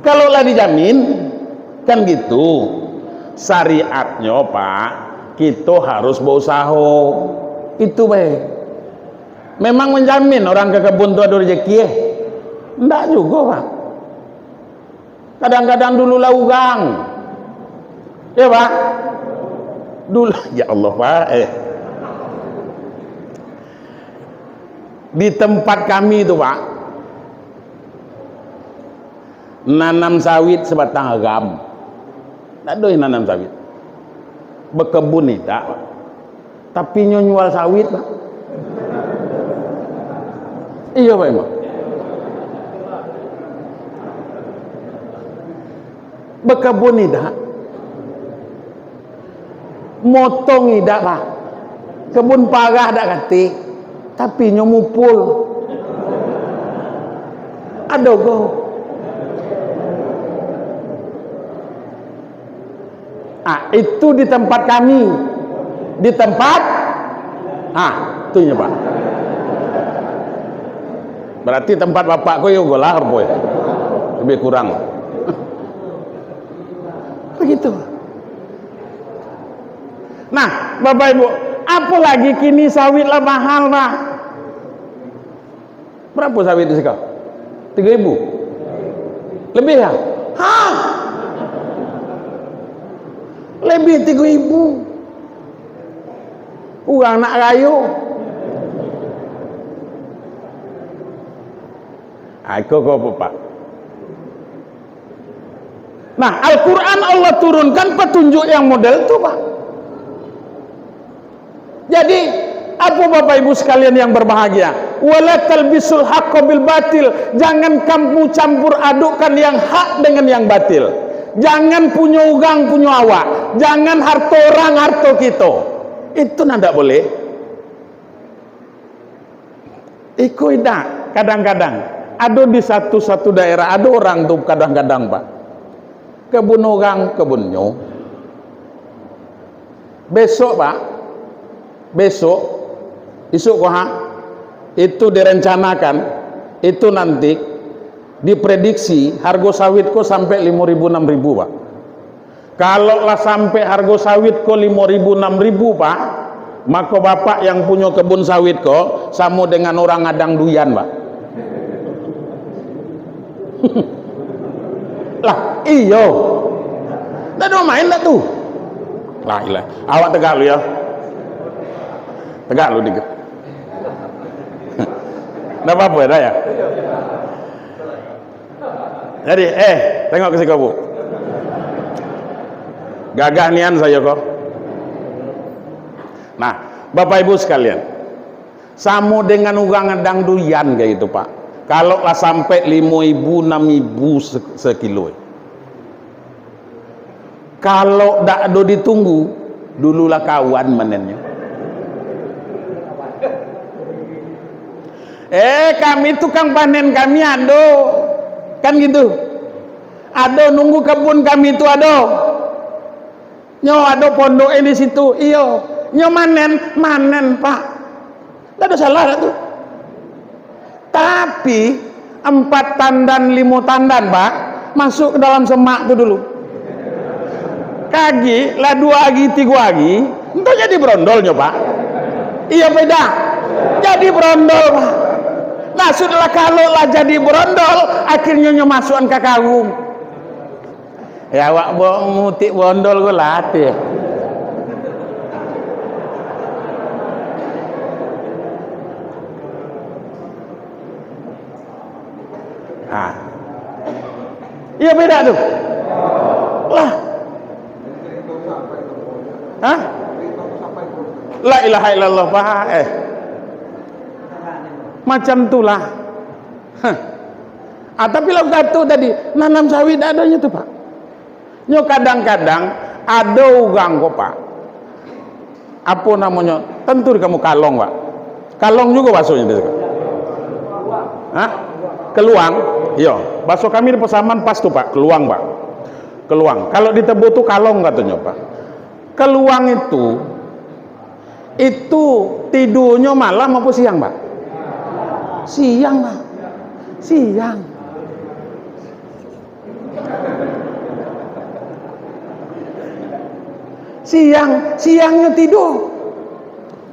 Kalau lah dijamin, kan gitu. Syariatnyo, Pak, kito harus bausaho. Itu bae. Memang menjamin orang ke kebun tu ado rezeki, eh? Ndak jugo, Pak. Kadang-kadang dulu lah urang. Yo, Pak? Dulu, ya Allah, Pak, eh. Di tempat kami tu, Pak, nanam sawit sabatang aram. Ndak ado yang nanam sawit. Bekebun idak, Pak. Tapi nyo nyual sawit, Pak. Iyo, Pak Imam. Bekebun idak. Motong idak, Pak. Kebun parah dak katik. Tapi nyo mupul. Ado go. Ah, itu di tempat kami. Di tempat, ah, tu nyo, Pak. Berarti tempat bapak ko yo golah rupo yo. Lebih kurang. Begitu. Nah, Bapak Ibu, apolagi kini sawit lah mahal, Pak. Barapo sawit di siko? Tigo ribu? Lebih, yo? Ha! Lebih tigo ribu. Urang nak rayo. Ah, iko ko, Pak. Nah, Al-Quran Allah turunkan petunjuk yang model tu, Pak. Jadi, apo Bapak Ibu sekalian yang berbahagia? "Wala talbisul haqqo bil batil." Jangan kamu campur adukkan yang hak dengan yang batil. Jangan punyo urang, punyo awak. Jangan harto orang, harto kito. Itu nan dak boleh. Iko indak, kadang-kadang ado di satu-satu daerah, ado orang tu kadang-kadang, Pak, kebun orang, kebunnyo. Besok, Pak, besok, isuk ko ha, itu direncanakan, itu nanti diprediksi hargo sawit ko sampai limo ribu, enam ribu, Pak. Kalau lah sampai hargo sawit ko limo ribu, enam ribu, Pak, mako bapak yang punyo kebun sawit ko samo dengan urang ngadang duyan, Pak. Lah, iyo. Ndak ado main dak tu? Lah, ilah. Awak tegak lu, yo. Tegak lu dikit. Ndak apa-apa, dah, yo. Jadi, eh, tengok ka siko, Bu. Gagah nian sajo ko. Nah, Bapak Ibu sekalian, samo dengan urang ngadang duyan kayak gitu, Pak. Kalau lah sampai limo ribu, enam ribu se-, sekilo. Kalau dak ado ditunggu, dululah kawan manennyo. Eh, kami tukang panen kami ado. Kan gitu. Ado nunggu kebun kami tu ado. Nyo ado pondok eh di situ. Iyo. Nyo manen, manen, Pak. Ndak ado salah dak tu. Tapi, empat tandan, limo tandan, Pak, masuk ke dalam semak tu dulu. Kagi, lah duo hari, tigo hari, entah jadi berondolnyo, Pak. Iyo, beda. Jadi berondol, Pak. Nah, sudahlah, kalau lah jadi berondol, akhirnyo nyo masukan ka karung. Eh, awak bawa mutik bondol ko latih. Iyo beda tu. Lah. Hah? La ilaha illallah, Pak. Eh. Macam tu lah. Hah. Ah, tapi lah kato tadi, nanam sawit dak adonyo tu, Pak. Nyo kadang-kadang ado urang ko, Pak. Apo namonyo? Tantu di kamu kalong, Pak. Kalong jugo bahasonyo di siko. Hah? Keluang? Iyo. Bahaso kami di Pasaman pas tu, Pak. Keluang, Pak. Keluang. Kalau di Tebo tu kalong katonyo, Pak. Keluang itu, itu tidonyo malam apo siang, Pak? Siang, Pak. Siang. Siang, siangnyo tido.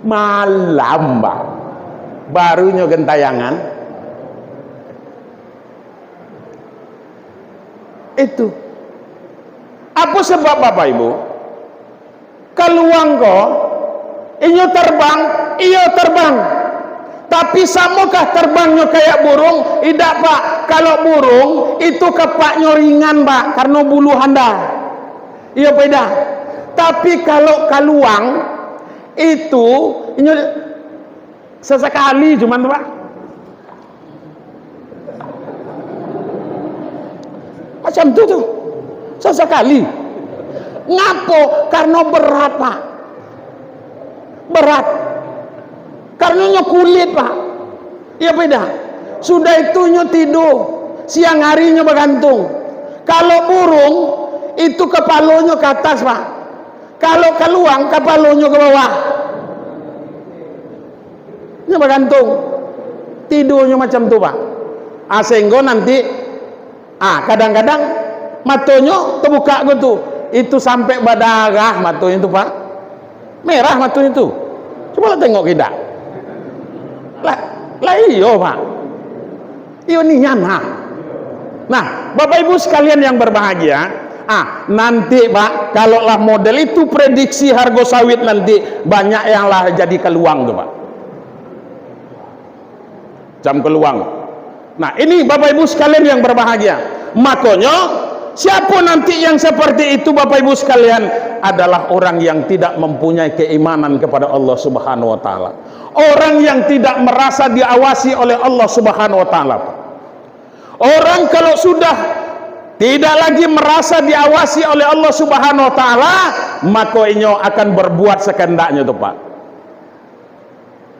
Malam, Pak. Barunyo gentayangan. Itu. Apo sabab, Bapak Ibu? Keluang ko, inyo terbang, iyo terbang. Tapi samokah terbangnyo kayak burung? Indak, Pak. Kalau burung, itu kepaknyo ringan, Pak, karano bulu handa. Iyo, Pak, indak? Tapi kalau keluang, itu inyo sasakali cuman tu, Pak. Macam tu tu. Sasakali. Ngapo? Karano berat, Pak. Berat. Karano nyo kulit, Pak. Iyo beda. Sudah itu nyo tido. Siang hari nyo bagantung. Kalau burung, itu kapalonyo ka atas, Pak. Kalau keluang, kapalonyo ka bawah. Nyo bagantung. Tidonyo macam tu, Pak. Ah, sehinggo nanti, ah, kadang-kadang matonyo tabukak ko tu. Itu sampai badarah matonyo tu, Pak. Merah matonyo tu. Cubolah tengok kida. Lah, lah iyo, Pak. Iyo nian, ha. Nah, Bapak Ibu sekalian yang berbahagia, ah, nanti, Pak, kalau lah model itu prediksi hargo sawit nanti, banyak yang lah jadi keluang tu, Pak. Cam keluang. Nah, ini Bapak Ibu sekalian yang berbahagia. Makonyo, siapo nanti yang seperti itu, Bapak Ibu sekalian, adalah orang yang tidak mempunyai keimanan kepada Allah Subhanahu wa Ta'ala. Orang yang tidak merasa diawasi oleh Allah Subhanahu wa Ta'ala. Orang kalau sudah tidak lagi merasa diawasi oleh Allah Subhanahu wa Ta'ala, maka inyo akan berbuat sakandaknyo tu, Pak.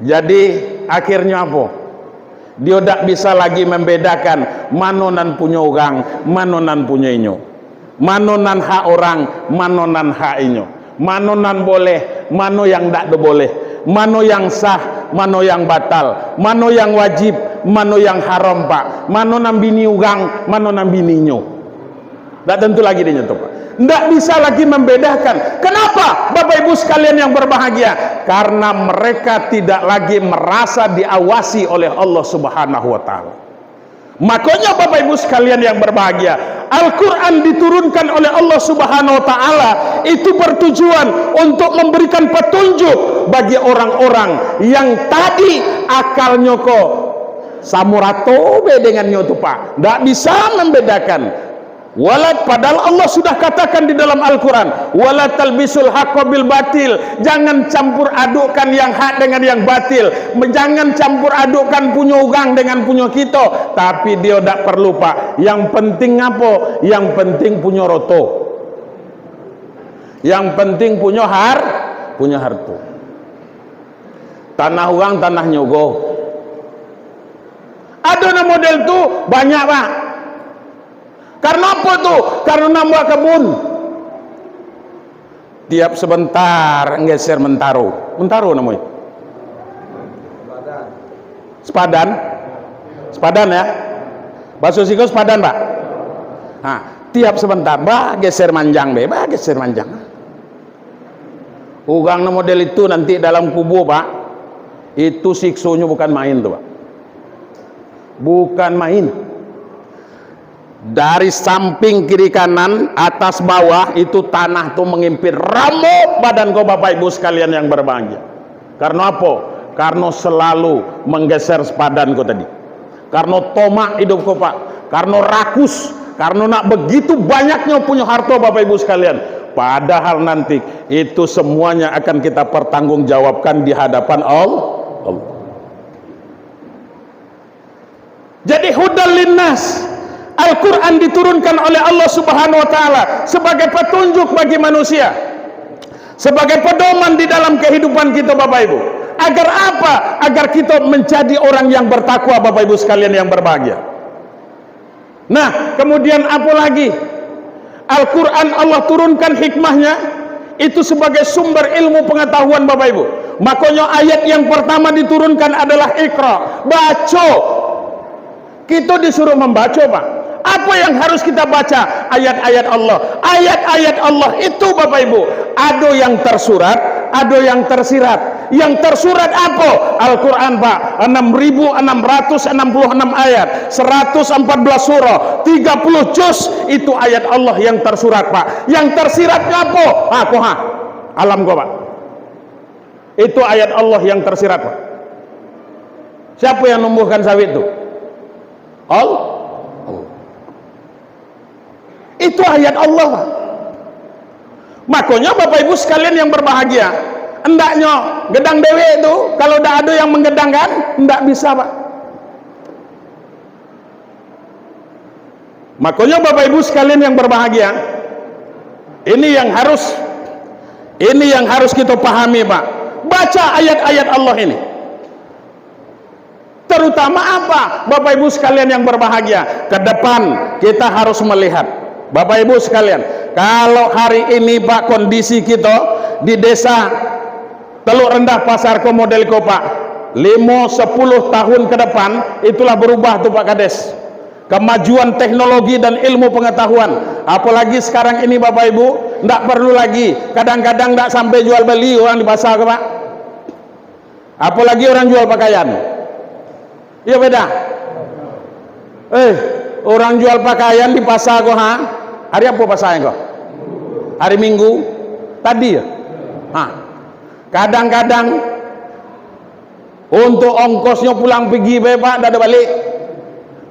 Jadi, akhirnyo apo? Dio dak bisa lagi membedakan mano nan punyo urang, mano nan punyo inyo. Mano nan hak orang, mano nan hak inyo. Mano nan boleh, mano yang dak do boleh. Mano yang sah, mano yang batal. Mano yang wajib, mano yang haram, Pak. Mano nan bini urang, mano nan bini inyo. Dak tentu lagi dinyo tu, Pak. Ndak bisa lagi membedakan. Kenapa, Bapak Ibu sekalian yang berbahagia? Karena mereka tidak lagi merasa diawasi oleh Allah Subhanahu wa Ta'ala. Makanya, Bapak Ibu sekalian yang berbahagia, Al-Quran diturunkan oleh Allah Subhanahu wa Ta'ala itu bertujuan untuk memberikan petunjuk bagi orang-orang yang tadi akalnyo ko samurato be dengannyo tu, Pak. Ndak bisa membedakan. Wala, padahal Allah sudah katakan di dalam Al-Quran, "Wala talbisul haqqa bil batil." Jangan campur adukkan yang hak dengan yang batil. Jangan campur adukkan punyo urang dengan punyo kito. Tapi dio dak perlu, Pak. Yang penting apo? Yang penting punyo roto. Yang penting punyo har-, punyo harto. Tanah urang, tanah nyogo. Ado nan model tu banyak, Pak. Karena apo tu? Karena nan buek kabun. Tiap sebentar geser mentaro. Mentaro namonyo. Sepadan. Sepadan, ya. Baso siko sepadan, Pak. Ha, tiap sebentar, bah, geser manjang be, bah, geser manjang. Urang nan model itu nanti dalam kubua, Pak, itu siksonyo bukan main tu, Pak. Bukan main. Dari samping kiri kanan, atas bawah, itu tanah tu mangimpit. Ramuk badan ko, Bapak Ibu sekalian yang berbahagia. Karena apo? Karena selalu menggeser sepadan ko tadi. Karena tomak hidup ko, Pak. Karena rakus. Karena nak begitu banyaknya punya harta, Bapak Ibu sekalian. Padahal nanti itu semuanya akan kita pertanggungjawabkan di hadapan Allah. Jadi, hudal linnas, Al-Quran diturunkan oleh Allah Subhanahu wa Ta'ala sebagai petunjuk bagi manusia, sebagai pedoman di dalam kehidupan kita, Bapak Ibu. Agar apa? Agar kita menjadi orang yang bertakwa, Bapak Ibu sekalian yang berbahagia. Nah, kemudian apa lagi? Al-Quran Allah turunkan hikmahnya itu sebagai sumber ilmu pengetahuan, Bapak Ibu. Makanya ayat yang pertama diturunkan adalah Iqra, baco. Kita disuruh membaca, Pak. Apa yang harus kita baca? Ayat-ayat Allah. Ayat-ayat Allah itu, Bapak Ibu, ada yang tersurat, ada yang tersirat. Yang tersurat apa? Al-Quran, Pak. Enam ribu enam ratus enam puluh enam ayat, seratus empat belas surah, tiga puluh juz, itu ayat Allah yang tersurat, Pak. Yang tersiratnya apa? Ha, ko ha. Alam ko, Pak. Itu ayat Allah yang tersirat, Pak. Siapa yang numbuhkan sawit tu? Allah. Itu ayat Allah, Pak. Makanya, Bapak Ibu sekalian yang berbahagia, hendaknya gedang dewek tu, kalau dak ada yang menggedangkan, ndak bisa, Pak. Makanya, Bapak Ibu sekalian yang berbahagia, ini yang harus, ini yang harus kita pahami, Pak. Baca ayat-ayat Allah ini. Terutama apa, Bapak Ibu sekalian yang berbahagia? Ke depan kita harus melihat. Bapak Ibu sekalian, kalau hari ini, Pak, kondisi kita di desa Teluk Rendah Pasar ko model ko, Pak, limo, sepuluh tahun ke depan, itulah berubah tu, Pak Kades. Kemajuan teknologi dan ilmu pengetahuan. Apalagi sekarang ini, Bapak Ibu, ndak perlu lagi, kadang-kadang ndak sampai jual beli orang di pasar ko, Pak. Apalagi orang jual pakaian. Iyo, beda. Eh, orang jual pakaian di pasar ko, ha? Hari apa pasarnya ko? Hari Minggu. Tadi ya? Ha. Kadang-kadang untuk ongkosnya pulang pergi bae, Pak, dak ada balik.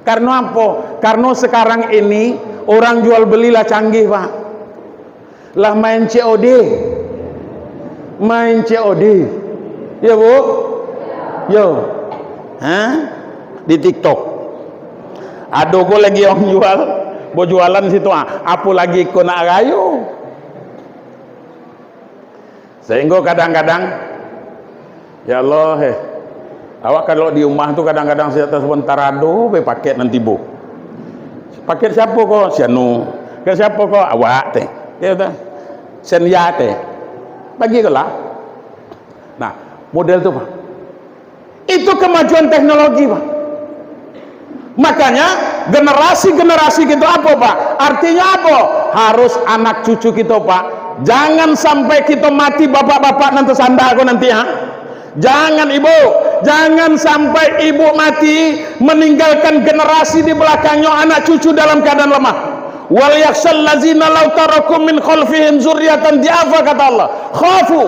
Karena apa? Karena sekarang ini orang jual beli lah canggih, Pak. Lah main C O D. Main C O D. Ya, Bu? Yo. Ha? Di TikTok. Ado ko lagi orang jual, bajualan situ, ah. Apo lagi ko nak rayo. Sehingga kadang-kadang, ya Allah, eh. Awak kalau di rumah tu kadang-kadang sejak sabanta ado be paket nan tibo. Paket siapo ko? Si anu. Ke siapo ko? Awak teh. Ya, teh. Sen ya teh. Bagi ko lah. Nah, model tu, Pak. Itu kemajuan teknologi, Pak. Makanya, generasi-generasi kita apa, Pak? Artinya apa? Harus anak cucu kita, Pak. Jangan sampai kita mati, bapak-bapak nan tersandar ko nanti, ha? Jangan, Ibu. Jangan sampai Ibu mati, meninggalkan generasi di belakangnya, anak cucu dalam keadaan lemah. "Wal yakhshal lazina law taraku min khalfihim zurriyatan di'afa," kata Allah. Khafu.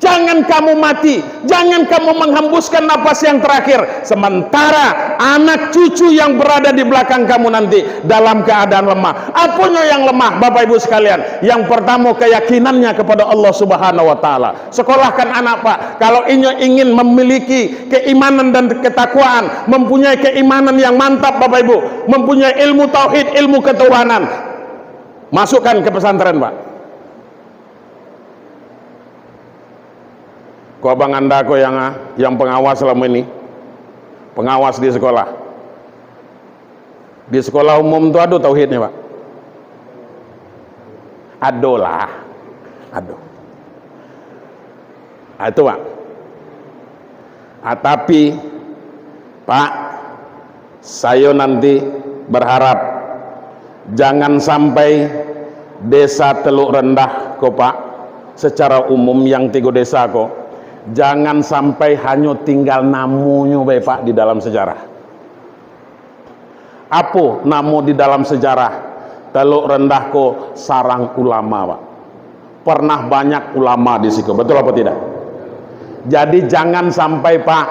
Jangan kamu mati, jangan kamu menghembuskan napas yang terakhir, sementara anak cucu yang berada di belakang kamu nanti dalam keadaan lemah. Aponyo yang lemah, Bapak Ibu sekalian? Yang pertama, keyakinannya kepada Allah Subhanahu wa Ta'ala. Sekolahkan anak, Pak. Kalau inyo ingin memiliki keimanan dan ketakwaan, mempunyai keimanan yang mantap, Bapak Ibu, mempunyai ilmu tauhid, ilmu ketuhanan, masukkan ke pesantren, Pak. Ko abang anda ko yang, ah, yang pengawas selama ini. Pengawas di sekolah. Di sekolah umum tu ado tauhidnya, Pak? Ado lah. Ado. Ah, itu, Pak. Ah, tapi, Pak, sayo nanti berharap jangan sampai desa Teluk Rendah ko, Pak, secara umum yang tigo desa ko, jangan sampai hanyo tinggal namonyo bae, Pak, di dalam sejarah. Apo namo di dalam sejarah Teluk Rendah ko? Sarang ulama, Pak. Pernah banyak ulama di siko, betul apa tidak? Jadi, jangan sampai, Pak,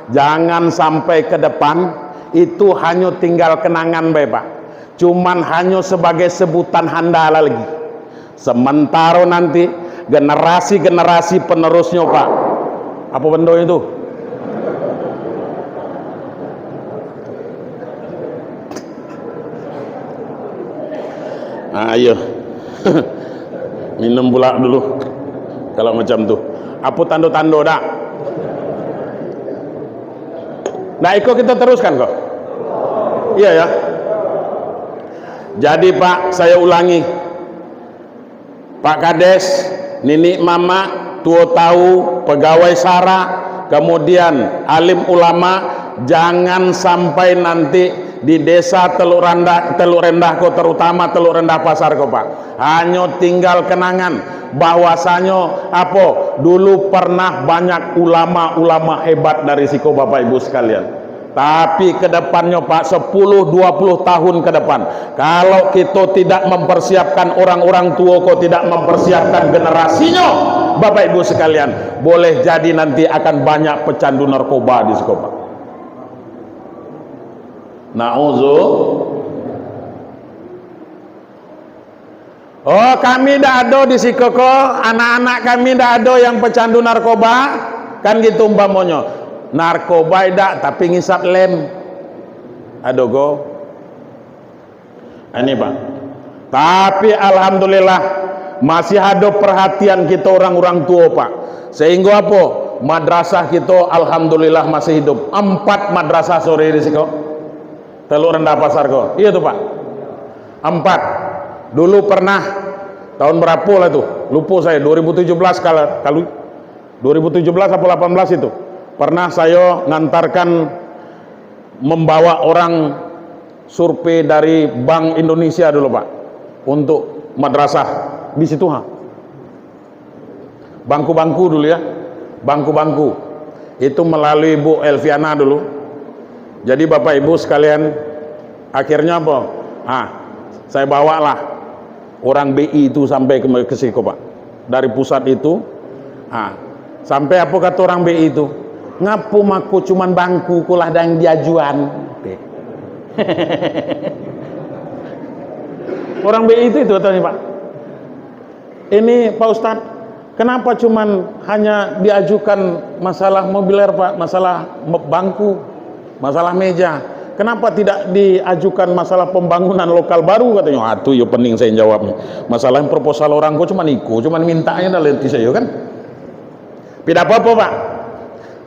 jangan sampai ke depan Itu hanyo tinggal kenangan bae, Pak. Cuman hanyo sebagai sebutan handa lah lagi. Sementaro nanti generasi-generasi penerusnyo, Pak. Apa bendo itu? Ayo. Minum pula dulu. Kalau macam tu. Apa tando-tando dak? Nah, iko kita teruskan ko. Iya ya. Jadi, Pak, saya ulangi. Pak Kades, niniak mamak, tuo tawu, pegawai sara, kemudian alim ulama, jangan sampai nanti di desa Teluk Randah, Teluk Rendah ko, terutama Teluk Rendah Pasar ko, Pak. Hanyo tinggal kenangan bahwasanyo apo, dulu pernah banyak ulama-ulama hebat dari siko, Bapak Ibu sekalian. Tapi ke depannyo, Pak, sepuluh, dua puluh tahun ke depan, kalau kito tidak mempersiapkan orang-orang tuo ko, tidak mempersiapkan generasinyo, Bapak Ibu sekalian, boleh jadi nanti akan banyak pecandu narkoba di siko, Pak. Nauzu. Oh, kami dak ado di siko ko, anak-anak kami dak ado yang pecandu narkoba, kan gitu umpamonyo. Narkoba idak, tapi ngisap lem. Ado ko. Ini, Pak. Tapi alhamdulillah, masih ado perhatian kito orang-orang tuo, Pak. Sehinggo apo? Madrasah kito alhamdulillah masih hidup. Empat madrasah sore di siko. Teluk Rendah Pasar ko. Iya tu, Pak. Empat. Dulu pernah, tahun berapo lah tu? Lupo sayo, dua ribu tujuh belas kala-, kalu, dua ribu tujuh belas atau delapan belas itu. Pernah sayo ngantarkan, membawa orang survei dari Bank Indonesia dulu, Pak, untuk madrasah di situ, ha. Bangku-bangku dulu ya. Bangku-bangku. Itu melalui Bu Elviana dulu. Jadi Bapak Ibu sekalian, akhirnya apa? Ah, saya bawalah orang B I itu sampai ke, ke siko, Pak. Dari pusat itu, ah, sampai apa kata orang B I itu? "Ngapo mako cuman bangku ko lah yang diajuan?" Orang B I itu, itu katanya, Pak. Ini, Pak Ustadz, kenapa cuman hanya diajukan masalah mobiler, Pak, masalah me-, bangku, masalah meja? Kenapa tidak diajukan masalah pembangunan lokal baru, katanya? Aduh, yo pening saya jawabnya. Masalah proposal orang ko cuman iko, cuman mintanya dah leti saya kan. Tidak apa-apa, Pak.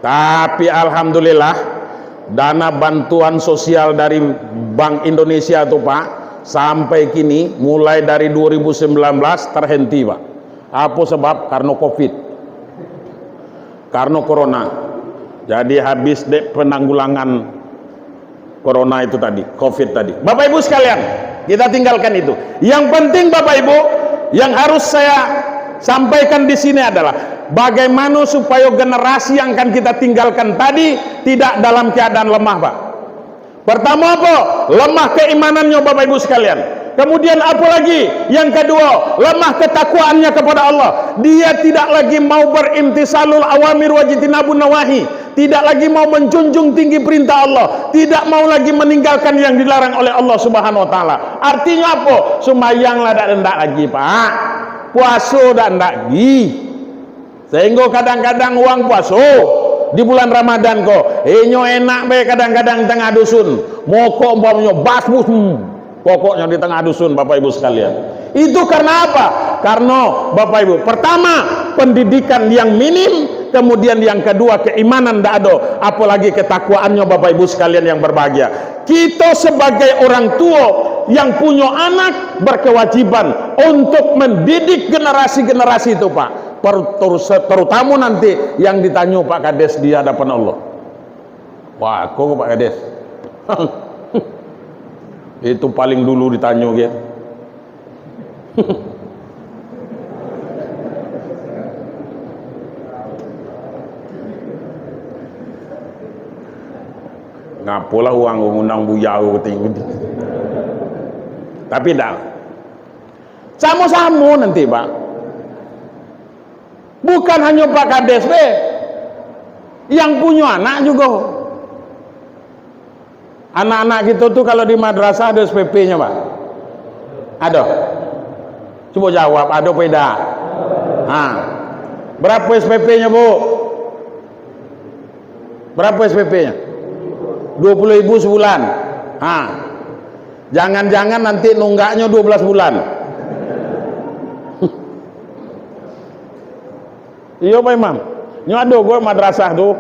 Tapi alhamdulillah, dana bantuan sosial dari Bank Indonesia tu, Pak, sampai kini, mulai dari dua ribu sembilan belas terhenti, Pak. Apa sebab? Karena covid. Karena corona. Jadi habis dek penanggulangan corona itu tadi, covid tadi. Bapak Ibu sekalian, kita tinggalkan itu. Yang penting, Bapak Ibu, yang harus saya sampaikan di sini adalah bagaimana supaya generasi yang akan kita tinggalkan tadi tidak dalam keadaan lemah, Pak. Pertama apa? Lemah keimanannya, Bapak Ibu sekalian. Kemudian apa lagi? Yang kedua, lemah ketakwaannya kepada Allah. Dia tidak lagi mau berimtisalul awamir wajtinabun nawahi. Tidak lagi mau menjunjung tinggi perintah Allah, tidak mau lagi meninggalkan yang dilarang oleh Allah Subhanahu wa Ta'ala. Artinya apa? Sumbayang lah dak ndak lagi, Pak. Puaso dak ndak lagi. Sehingga kadang-kadang urang puaso di bulan Ramadan ko, inyo enak bae kadang-kadang tangah dusun. Mokok umpamonyo bas, bus, hmm. Pokoknya di tengah dusun, Bapak Ibu sekalian. Itu karena apa? Karena, Bapak Ibu, pertama, pendidikan yang minim, kemudian yang kedua, keimanan ndak ado, apalagi ketakwaannya, Bapak Ibu sekalian yang berbahagia. Kita sebagai orang tua yang punya anak berkewajiban untuk mendidik generasi-generasi itu, Pak. Per-, terus-, terutama nanti yang ditanyo Pak Kades di hadapan Allah. Wah, aku Pak Kades. Itu paling dulu ditanyo, gitu. Ngapolah urang ngundang buya ko, kata. Tapi dah. Samo-samo nanti, Pak. Bukan hanya Pak Kades be, yang punya anak juga. Anak-anak kito tu kalau di madrasah ado S P P-nyo, Pak? Ado? Cubo jawab, ado apo indak? Ha. Barapo S P P-nyo, Bu? Barapo S P P-nyo? Dua puluh ribu sabulan. Ha. Jangan-jangan nanti nunggaknyo dua belas bulan. Iyo, Pak Imam. Nyo ado ko madrasah tu.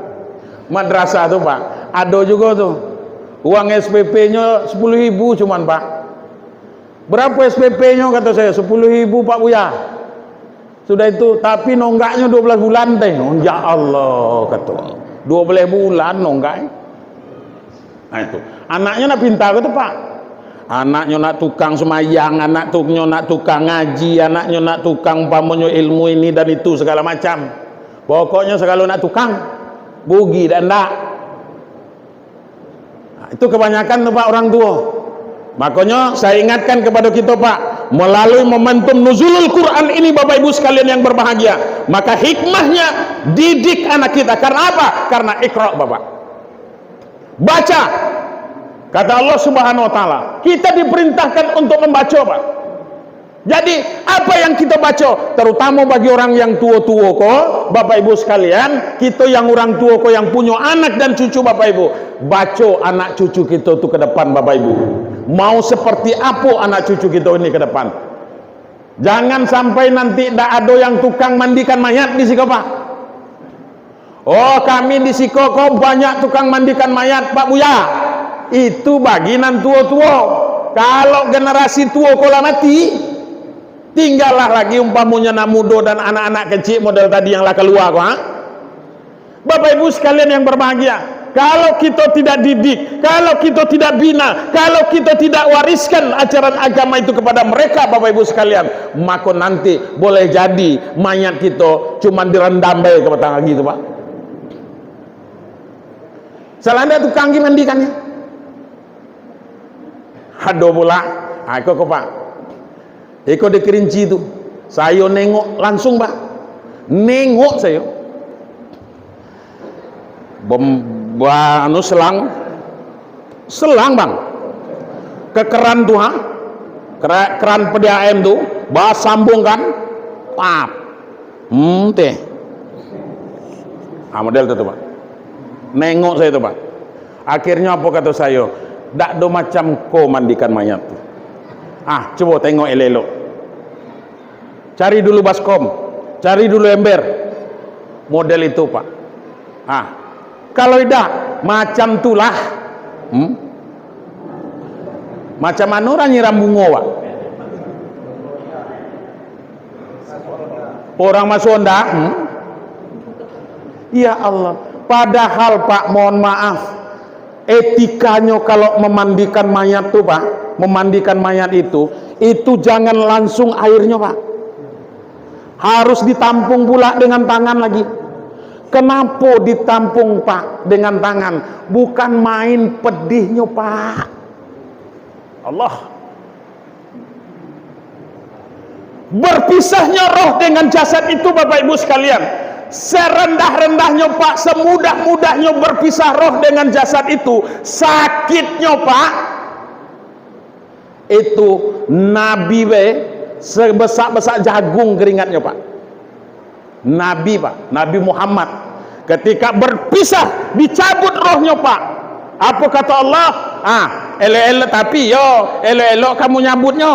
Madrasah tu, Pak. Ado jugo tu. Uang S P P-nyo sepuluh ribu cuman, Pak. "Barapo S P P-nyo?" kato sayo. "Sepuluh ribu, Pak Buya." Sudah itu, "Tapi nonggaknyo dua belas bulan, teh." "Oh, ya Allah," kato. "Dua belas bulan nonggak." Nah, itu. Anaknyo nak pinta ko tu, Pak. Anaknyo nak tukang sumayang, anak tu nyo nak tukang ngaji, anaknyo nak tukang, umpamonyo, ilmu ini dan itu, sagalo macam. Pokoknyo sagalo nak tukang. Bugi dak ndak? Nah, itu kebanyakan tu, Pak, orang tuo. Makonyo, saya ingatkan kepada kito, Pak, melalui momentum Nuzulul Quran ini, Bapak Ibu sekalian yang berbahagia, maka hikmahnya, didik anak kita. Karena apa? Karena Iqra, Bapak. Baca. Kata Allah Subhanahu wa Ta'ala, kita diperintahkan untuk membaca, Pak. Jadi, apa yang kita baca, terutama bagi orang yang tuo-tuo ko, Bapak Ibu sekalian, kita yang orang tuo ko yang punyo anak dan cucu, Bapak Ibu, baco anak cucu kita tu ke depan, Bapak Ibu. Mau seperti apa anak cucu kita ini ke depan? Jangan sampai nanti dak ado yang tukang mandikan mayat di siko, Pak. "Oh, kami di siko ko banyak tukang mandikan mayat, Pak Buya." Itu bagi nan tuo-tuo. Kalau generasi tuo ko lah mati, tinggallah lagi umpamonyo anak mudo dan anak-anak kecik model tadi yang lah kalua ko, ha? Bapak Ibu sekalian yang berbahagia, kalau kito tidak didik, kalau kito tidak bina, kalau kito tidak wariskan ajaran agama itu kepada mereka, Bapak Ibu sekalian, mako nanti boleh jadi mayat kito cuman direndam bae ka batang agi tu, Pak. Salah ndak tukang agi mandikan nyo? Ado pula. Ha, iko ko, Pak. Iko di Kerinci tu. Sayo nengok langsung, Pak. Nengok sayo. Bem-, ba-, anu, selang. Selang, Bang. Ke keran tu, ha? Kera-, keran P D A M tu, basambungkan. Pap. Hmm, teh. Ah, model tu, tu, Pak. Nengok sayo tu, Pak. Akhirnyo apo kato sayo? "Dak do macam ko mandikan mayat tu. Ah, cubo tengok elok-elok. Cari dulu baskom, cari dulu ember." Model itu, Pak. Ah, kalau idak, macam tu lah. Hmm? Macam mano urang nyiram bungo, Pak? Urang masuak Honda, hmm? Ya Allah. Padahal, Pak, mohon maaf, etikanyo kalau memandikan mayat tu, Pak, memandikan mayat itu, itu jangan langsung airnyo, Pak. Harus ditampung pula dengan tangan lagi. Kenapo ditampung, Pak, dengan tangan? Bukan main pedihnyo, Pak. Allah. Berpisahnyo roh dengan jasad itu, Bapak Ibu sekalian, serendah-rendahnyo, Pak, semudah-mudahnyo berpisah roh dengan jasad itu, sakitnyo, Pak, itu Nabi be sebesak-besak jagung keringatnyo, Pak. Nabi, Pak, Nabi Muhammad, ketika berpisah, dicabut rohnyo, Pak. Apo kato Allah? Ah, elok-elok, tapi yo, elok-elok kamu nyabutnyo.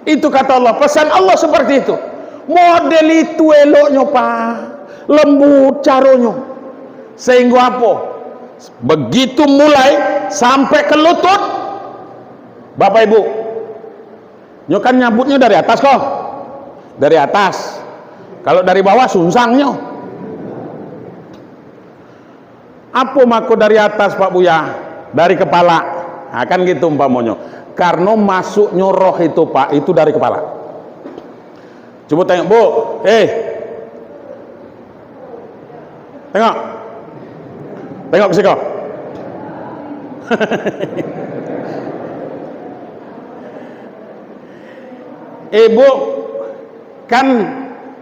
Itu kato Allah, pesan Allah seperti itu. Model itu eloknyo, Pak. Lembut caronyo. Sehingga apo? Begitu mulai sampai ke lutut, Bapak Ibu, nyo kan nyabutnyo dari atas ko? Dari atas. Kalau dari bawah, sungsangnyo. Apo mako dari atas, Pak Buya? Dari kepala. Nah, kan gitu umpamonyo. Karno masuknyo roh itu, Pak, itu dari kepala. Cubo tengok, Bu. Eh. Tengok. Tengok ke siko. Ibu, kan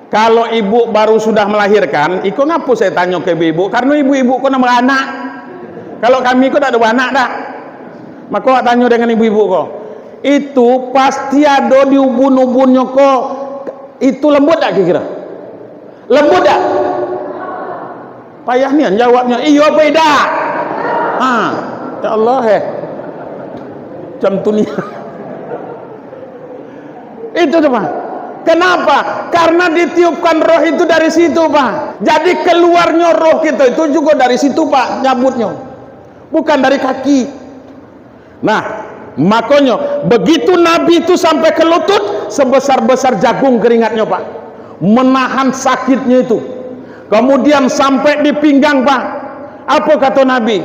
kalau ibu baru sudah melahirkan, iko ngapo saya tanyo ke ibu-ibu? Karno ibu-ibu ko nan beranak. Kalau kami ko dak ado baranak dak? Mako awak tanyo dengan ibu-ibu ko. Itu pasti ado di ubun-ubunnyo ko. Itu lembut dak kira-kira? Lembut dak? Payah nian jawabnyo, iyo apo idak? Ha, ya Allah, eh. Macam tu ni. Itu tu, Pak. Kenapa? Karena ditiupkan roh itu dari situ, Pak. Jadi keluarnyo roh kita itu juga dari situ, Pak, nyabutnyo. Bukan dari kaki. Nah, makonyo, begitu Nabi itu sampai ke lutut, sebesar-besar jagung keringatnyo, Pak. Menahan sakitnya itu. Kemudian sampai di pinggang, Pak. Apa kata Nabi?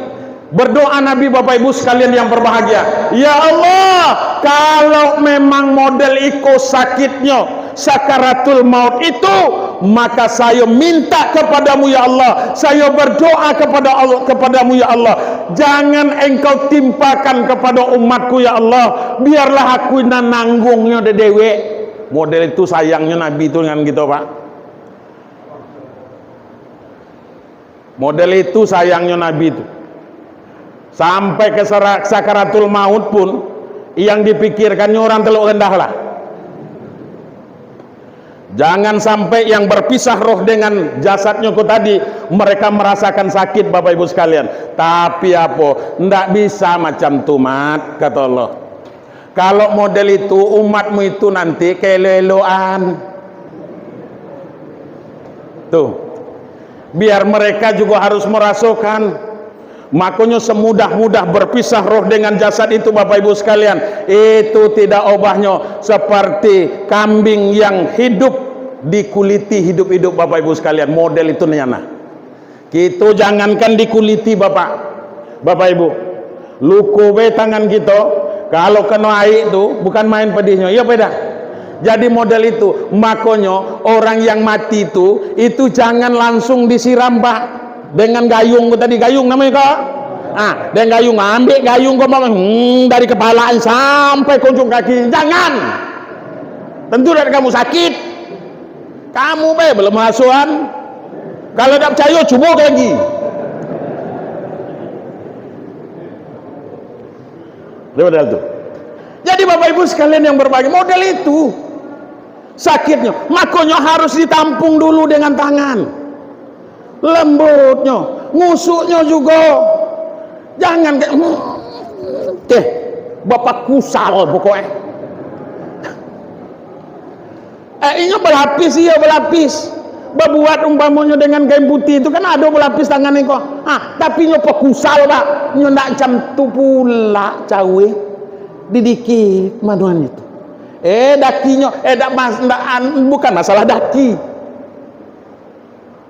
Berdoa Nabi, Bapak Ibu sekalian yang berbahagia, "Ya Allah, kalau memang model iko sakitnyo, sakaratul maut itu, maka sayo minta kepada-Mu, ya Allah, sayo berdoa kepada Allah, kepada-Mu, ya Allah, jangan Engkau timpakan kepada umat-Ku, ya Allah, biarlah aku nan nanggungnyo dek dewek." Model itu sayangnyo Nabi tu dengan kito, Pak. Model itu sayangnyo Nabi tu. Sampai ka sara-, sakaratul maut pun, yang dipikirkannyo urang Teluk Rendah lah. Jangan sampai yang berpisah roh dengan jasadnyo ko tadi, mereka merasakan sakit, Bapak Ibu sekalian. Tapi apo? Ndak bisa macam tu, Mat, kata Allah. Kalau model itu, umat-Mu itu nanti kaelo-eloan. Tuh. Biar mereka juga harus merasakan. Makonyo semudah-mudah berpisah roh dengan jasad itu, Bapak Ibu sekalian, itu tidak obahnyo seperti kambing yang hidup dikuliti hidup-hidup, Bapak Ibu sekalian. Model itu nian nah. Kito jangankan dikuliti, Bapak, Bapak Ibu, luko be tangan kito, kalau keno aik tu, bukan main padihnyo, iyo beda. Jadi model itu, makonyo orang yang mati tu, itu jangan langsung disiram, Pak, dengan gayung tu tadi, gayung namonyo ko? Ah, dengan gayung, ambek gayung ko, hmm, dari kepala sampai ke ujung kaki, jangan. Tentu dari kamu sakit. Kamu be belum masukan. Kalau dak percaya, cubo lagi. Dia model tu. Jadi Bapak Ibu sekalian yang berbahagia, model itu sakitnya. Makonyo harus ditampung dulu dengan tangan. Lembutnyo, ngusuknyo jugo. Jangan kayak, hmm, teh, bapak kusal pokoknya. Eh, inyo balapis, iyo balapis. Babuat umpamonyo dengan kain putih tu kan ado balapis tangan iko. Ah, tapi inyo pakusal, Pak. Inyo ndak macam tu pula, cawe. Didikit manuan itu. Eh, dakinyo, eh, dak mas-, ndak an-, bukan masalah daki.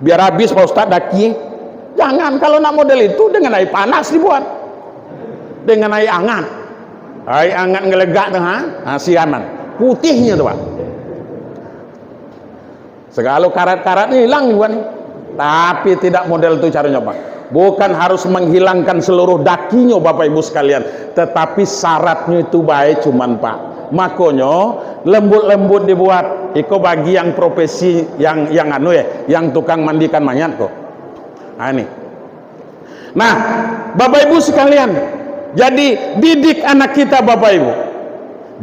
Biar habis, Pak Ustaz, daki. Jangan, kalau nak model itu, dengan air panas dibuat. Dengan air hangat. Air hangat ngelegak tu, ha? Ha, sianan. Putihnyo tu, Pak. Segalo karat-karat ni hilang dibuat ni. Tapi tidak model tu caronyo, Pak. Bukan harus menghilangkan seluruh dakinyo, Bapak Ibu sekalian. Tetapi syaratnyo itu bae cuman, Pak. Makonyo, lembut-lembut dibuat. Iko bagi yang profesi, yang, yang anu, eh, yang tukang mandikan mayat ko. Nah, ini. Nah, Bapak Ibu sekalian, jadi didik anak kita, Bapak Ibu.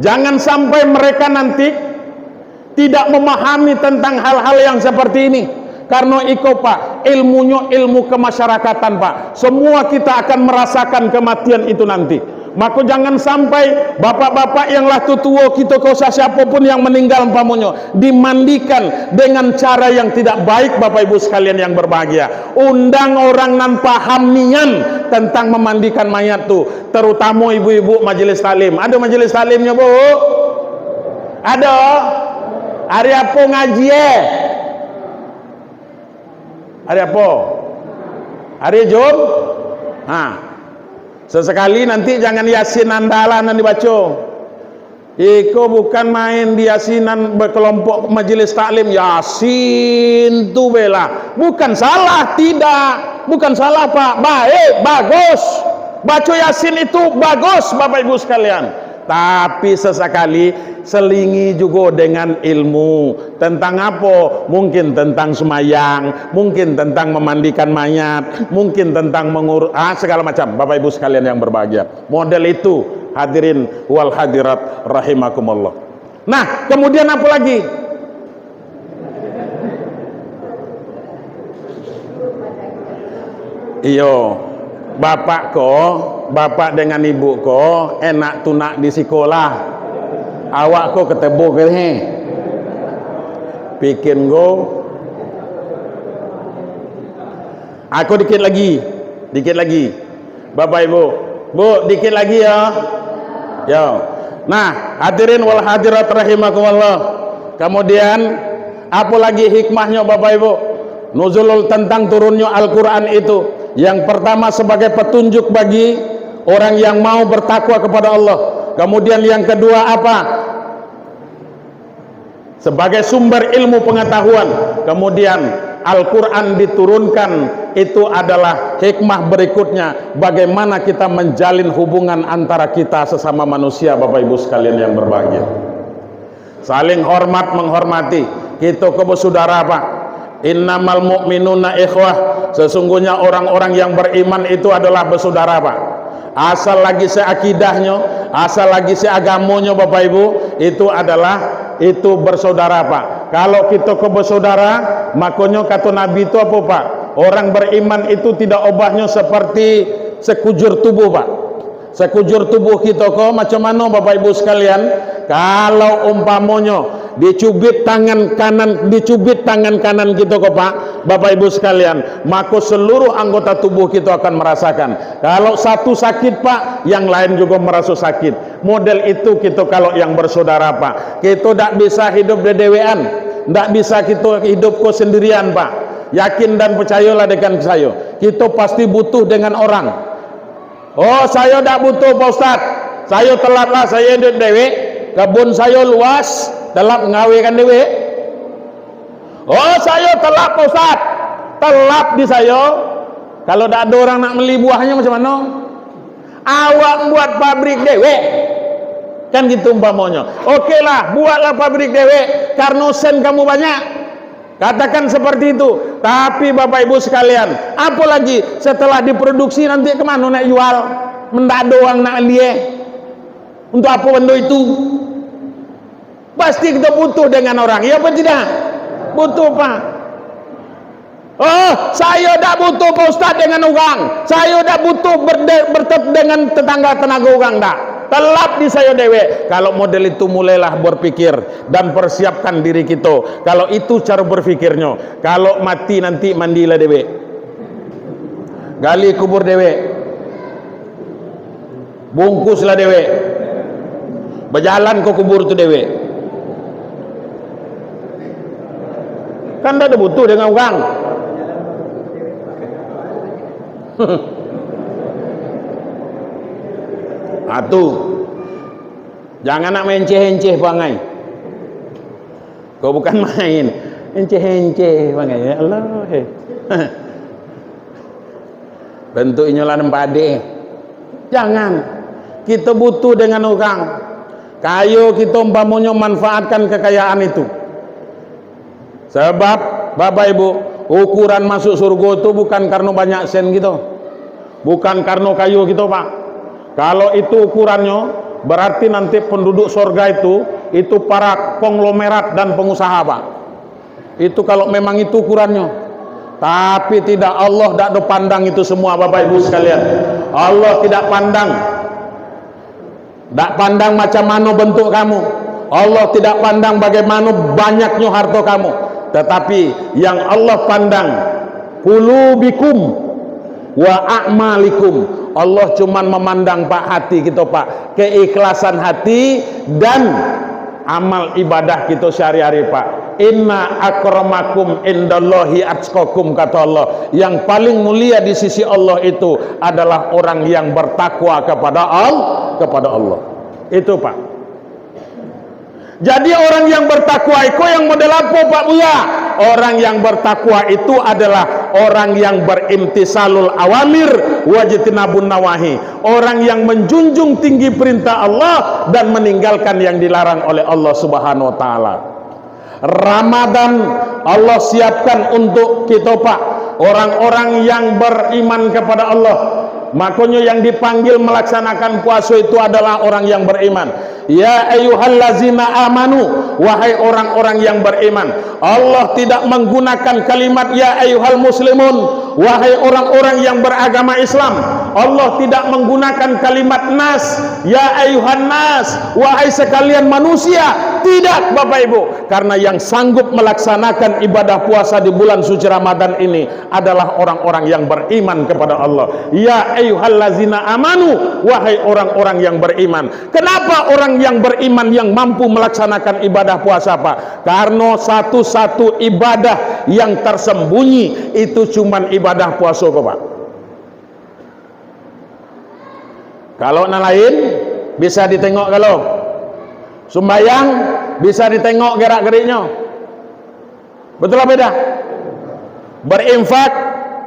Jangan sampai mereka nanti tidak memahami tentang hal-hal yang seperti ini. Karena iko, Pak, ilmunyo ilmu kemasyarakatan, Pak. Semua kita akan merasakan kematian itu nanti. Mako, jangan sampai bapak-bapak yang lah tutuo kito ko, sa-, siapo pun yang meninggal, umpamonyo, dimandikan dengan cara yang tidak baik, Bapak Ibu sekalian yang berbahagia. Undang orang nan paham nian tentang memandikan mayat tu, terutamo ibu-ibu majelis taklim. Ado majelis taklimnyo, Bu? Ado? Hari apo ngaji, eh? Hari apo? Hari Jum-, ha. Sesekali nanti jangan Yasin andalan nan dibaco. Iko bukan main di Yasinan berkelompok majelis taklim. Yasin tu bela. Bukan salah, tidak. Bukan salah, Pak. Baik, bagus. Baco Yasin itu bagus, Bapak Ibu sekalian. Tapi sasakali selingi jugo dengan ilmu. Tentang apo? Mungkin tentang sumayang, mungkin tentang mamandikan mayat, mungkin tentang mengur-, ah, segala macam. Bapak Ibu sekalian yang berbahagia. Model itu, hadirin wal hadirat rahimakumullah. Nah, kemudian apa lagi? Iyo, bapak ko, bapak dengan ibu ko, enak tu nak di sikolah. Awak ko ketebo ke he? Pikin ko. Ako dikit lagi, dikit lagi. Bapak Ibu, Bu, dikit lagi ya. Ya. Nah, hadirin wal hadirat rahimakumullah. Kemudian, apa lagi hikmahnyo, Bapak Ibu? Nuzulul, tentang turunnya Al-Quran itu. Yang pertama, sebagai petunjuk bagi orang yang mau bertakwa kepada Allah. Kemudian yang kedua apa? Sebagai sumber ilmu pengetahuan. Kemudian Al-Quran diturunkan, itu adalah hikmah berikutnya, bagaimana kita menjalin hubungan antara kita sesama manusia, Bapak Ibu sekalian yang berbahagia. Saling hormat menghormati. Kito ko basudara, Pak. "Innamal mu'minuna ikhwah." Sesungguhnya orang-orang yang beriman itu adalah basudara, Pak. Asal lagi se akidahnyo, asal lagi se agamonyo, Bapak Ibu, itu adalah, itu bersaudara, Pak. Kalau kito ko bersaudara, makonyo kato Nabi tu apo, Pak? Orang beriman itu tidak obahnyo seperti sekujur tubuh, Pak. Sekujur tubuh kito ko macam mano, Bapak Ibu sekalian? Kalau umpamonyo dicubit tangan kanan, dicubit tangan kanan kito ko, Pak, Bapak Ibu sekalian, mako seluruh anggota tubuh kito akan merasakan. Kalau satu sakit, Pak, yang lain juga meraso sakit. Model itu kito kalau yang bersaudara, Pak. Kito dak bisa hidup dedewekan, dak bisa kito hidup ko sendirian, Pak. Yakin dan percayolah dengan sayo, kito pasti butuh dengan orang. "Oh, sayo dak butuh, Pak Ustaz. Sayo telap lah, sayo iduik dewek. Kabun sayo luas, telap ngawekan dewek." "Oh, sayo telap, Pak Ustaz. Telap di sayo. Kalau dak ado urang nak meli buahnyo, macam mano? Awak buek pabrik dewek." Kan gitu umpamonyo. "Oke lah, bueklah pabrik dewek, karno sen kamu banyak." Katakan seperti itu. Tapi Bapak Ibu sekalian, apo lagi setelah diproduksi nanti ka mano nak jual? Ndak ado urang nak lieh. Untuk apo bendo itu? Pasti kito butuh dengan orang, iyo apo tidak? Butuh, Pak. "Oh, sayo dak butuh, Pak Ustaz, dengan urang. Sayo dak butuh berde-, bertet-, dengan tetangga-tetangga urang, dak. Telap di sayo dewek." Kalau model itu, mulailah berpikir dan persiapkan diri kito. Kalau itu caro berpikirnyo, kalau mati nanti mandilah dewek. Gali kubur dewek. Bungkuslah dewek. Bajalan ka kubur tu dewek. Kan dak ado butuh dengan urang. Atu. Jangan nak maenceh-enceh pangai. Ko bukan main. Enceh-enceh pangai. Ya Allah, eh. Bentuk inyo lah nampak adek. Jangan. Kito butuh dengan urang. Kayo kito umpamonyo manfaatkan kekayaan itu. Sebab, Bapak Ibu, ukuran masuk surgo tu bukan karno banyak sen kito. Bukan karno kayo kito, Pak. Kalau itu ukurannyo, berarti nanti penduduk sorga itu, itu para konglomerat dan pengusaha, Pak. Itu kalau memang itu ukurannyo. Tapi tidak, Allah dak do pandang itu semua, Bapak Ibu sekalian. Allah tidak pandang. Dak pandang macam mano bentuk kamu. Allah tidak pandang bagaimana banyaknyo harto kamu. Tetapi yang Allah pandang, qulubikum wa a'malikum. Allah cuman memandang, Pak, hati kito, Pak. Keikhlasan hati dan amal ibadah kito sehari-hari, Pak. "Inna akramakum indallahi atqakum," kata Allah. Yang paling mulia di sisi Allah itu adalah orang yang bertakwa kepada Al-, kepada Allah. Itu, Pak. Jadi, orang yang bertakwa iko yang model apo, Pak Buya? Orang yang bertakwa itu adalah orang yang berimtisalul awamir wajtinabun nawahi. Orang yang menjunjung tinggi perintah Allah dan meninggalkan yang dilarang oleh Allah Subhanahu wa taala. Ramadan Allah siapkan untuk kita, Pak, orang-orang yang beriman kepada Allah. Makonyo yang dipanggil melaksanakan puaso itu adalah orang yang beriman. Ya ayyuhallazina amanu, wahai orang-orang yang beriman. Allah tidak menggunakan kalimat ya ayyuhal muslimun, wahai orang-orang yang beragama Islam. Allah tidak menggunakan kalimat nas, ya ayyuhan nas, wahai sekalian manusia. Tidak, Bapak Ibu. Karena yang sanggup melaksanakan ibadah puasa di bulan suci Ramadan ini adalah orang-orang yang beriman kepada Allah. Ya ayyuhallazina amanu, wahai orang-orang yang beriman. Kenapa orang yang beriman yang mampu melaksanakan ibadah puasa, Pak? Karena satu-satu ibadah yang tersembunyi itu cuman ibadah puasa ko, Pak. Kalau nan lain, bisa ditengok kalau. Sumbayang, bisa ditengok gerak-geriknyo. Betul apa tidak? Berinfak,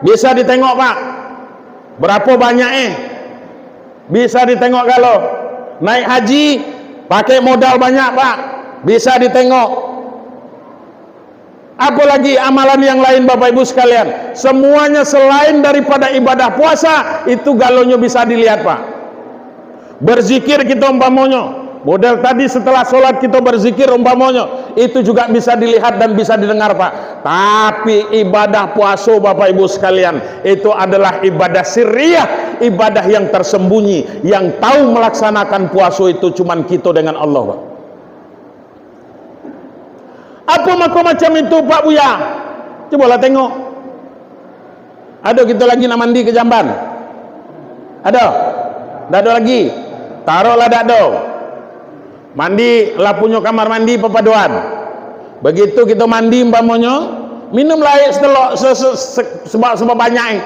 bisa ditengok, Pak. Berapa banyak eh? Bisa ditengok kalau. Naik haji, pakai modal banyak, Pak. Bisa ditengok. Apalagi amalan yang lain, Bapak Ibu sekalian. Semuanya selain daripada ibadah puasa, itu galonyo bisa dilihat, Pak. Berzikir kita umpamonyo. Model tadi setelah sholat kita berzikir umpamonyo. Itu juga bisa dilihat dan bisa didengar, Pak. Tapi ibadah puasa, Bapak Ibu sekalian, itu adalah ibadah sirriyah, ibadah yang tersembunyi. Yang tahu melaksanakan puasa itu cuman kita dengan Allah, Pak. Apo mako macam itu, Pak Buya? Cubolah tengok. Ado kito lagi nak mandi ka jamban? Ado? Ndak ado lagi? Taruhlah ndak ado. Mandi lah punyo kamar mandi papadoan. Begitu kito mandi umpamonyo, minumlah aia setelok se-, se-, se-, seba-, sebanyak, eh.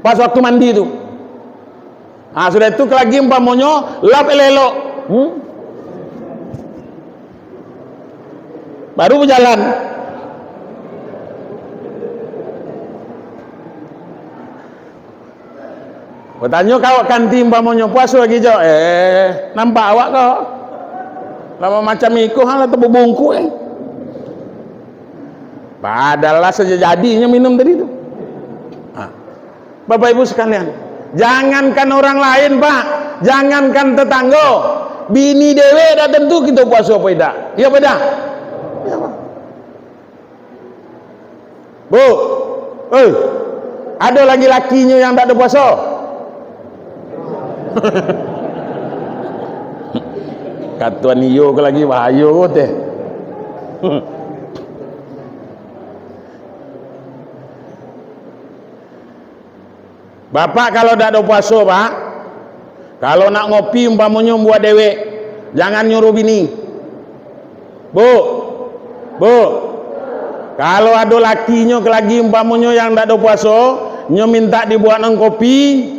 Pas waktu mandi tu. Ha, sudah itu lagi umpamonyo lap elok-elok. Hmm? Baru bajalan. Batanyo ka awak kanti umpamonyo, "Puaso lagi, Jo?" "Eh, nampak awak ko. Lah macam iko, ha, lah tabubungkuak, eh." Padahal lah sajadinyo minum tadi tu. Ha. Bapak Ibu sekalian, jangankan orang lain, Pak, jangankan tetanggo, bini dewek dak tentu kito puaso apo indak. Iyo apo indak? Iyo, Pak. Bu, eh, ado lagi lakinyo yang dak ado puaso? Katuan iyo ko lagi bahayo ko teh. Bapak kalau dak ado puaso, Pak, kalau nak ngopi umpamonyo buat dewek, jangan nyuruh bini. Bu, bu, kalau ado lakinyo lagi umpamonyo yang dak ado puaso, nyo mintak dibuatkan kopi,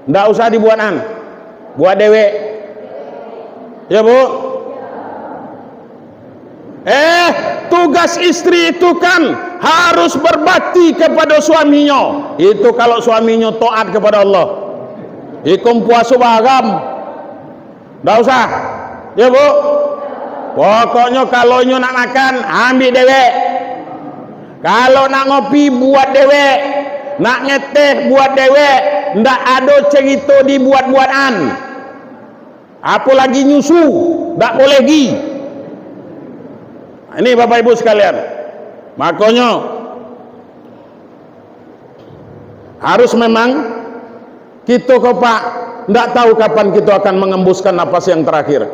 ndak usah dibuatkan. Buat dewek. Ya, Bu? Eh, tugas istri itu kan harus berbakti kepada suaminyo. Itu kalau suaminyo taat kepada Allah. Ikam puaso baharam. Ndak usah. Ya, Bu? Pokoknyo kalau inyo nak makan, ambiak dewek. Kalau nak ngopi, buat dewek. Nak ngeteh, buat dewek. Ndak ado cerito dibuat-buatan. Apo lagi nyusu, dak boleh gi. Ini Bapak Ibu sekalian. Makonyo, harus memang kito ko, Pak, ndak tahu kapan kito akan mengembuskan napas yang terakhir.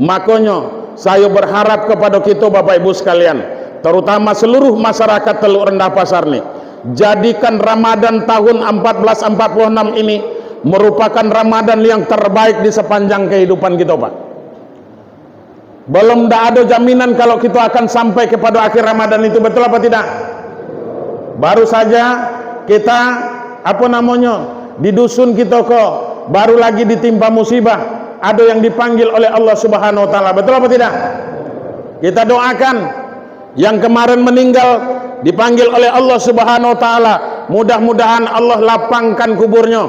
Makonyo, sayo berharap kepada kito, Bapak Ibu sekalian, terutama seluruh masyarakat Teluk Rendah Pasar ni, jadikan Ramadan tahun empat belas empat puluh enam ini merupakan Ramadan yang terbaik di sepanjang kehidupan kito, Pak. Belum, ndak ado jaminan kalau kito akan sampai kepada akhir Ramadan itu, betul apa tidak? Baru saja kita, apo namonyo, di dusun kito ko, baru lagi ditimpa musibah, ado yang dipanggil oleh Allah Subhanahu wa Taala, betul apa tidak? Kita doakan, Yang kemarin meninggal dipanggil oleh Allah Subhanahu wa Ta'ala. Mudah-mudahan Allah lapangkan kuburnya.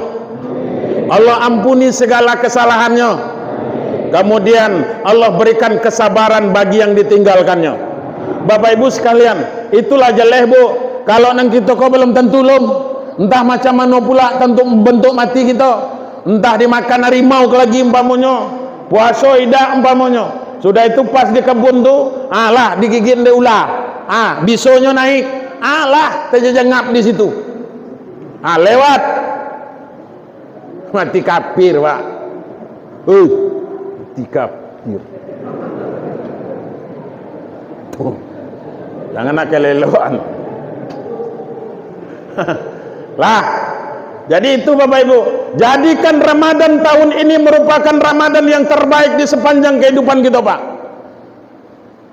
Allah ampuni segala kesalahannya. Kemudian Allah berikan kesabaran bagi yang ditinggalkannya. Bapak Ibu sekalian, itulah jeleh, Bu. Kalau nang kito ko belum tentu lom, entah macam mano pula tentu bentuk mati kito. Entah dimakan harimau ke lagi umpamonyo, puaso idak umpamonyo. Sudah itu pas di kebun tu, alah digigit dek ular. Ah, bisonyo naik, alah tajajangap di situ. Ah, lewat. Mati kafir, Pak. Hei, mati kafir. Tuh. Jangan nak kelelewan. Lah, jadi itu Bapak Ibu, jadikan Ramadan tahun ini merupakan Ramadan yang terbaik di sepanjang kehidupan kita, Pak.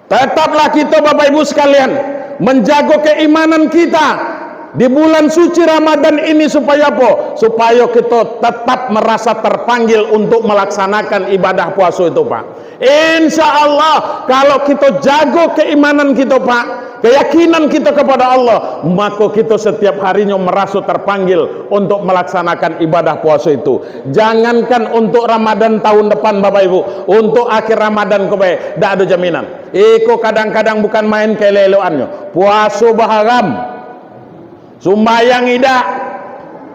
Tetaplah kita, Bapak Ibu sekalian, menjaga keimanan kita di bulan suci Ramadan ini supaya apa? Supaya kita tetap merasa terpanggil untuk melaksanakan ibadah puasa itu, Pak. Insya Allah, kalau kita jaga keimanan kita, Pak, keyakinan kita kepada Allah, maka kita setiap harinya merasa terpanggil untuk melaksanakan ibadah puasa itu. Jangankan untuk Ramadan tahun depan, Bapak Ibu, untuk akhir Ramadan ko bae, dak ada jaminan. Iko kadang-kadang bukan main keleleannyo. Puaso baharam. Sumbayang idak.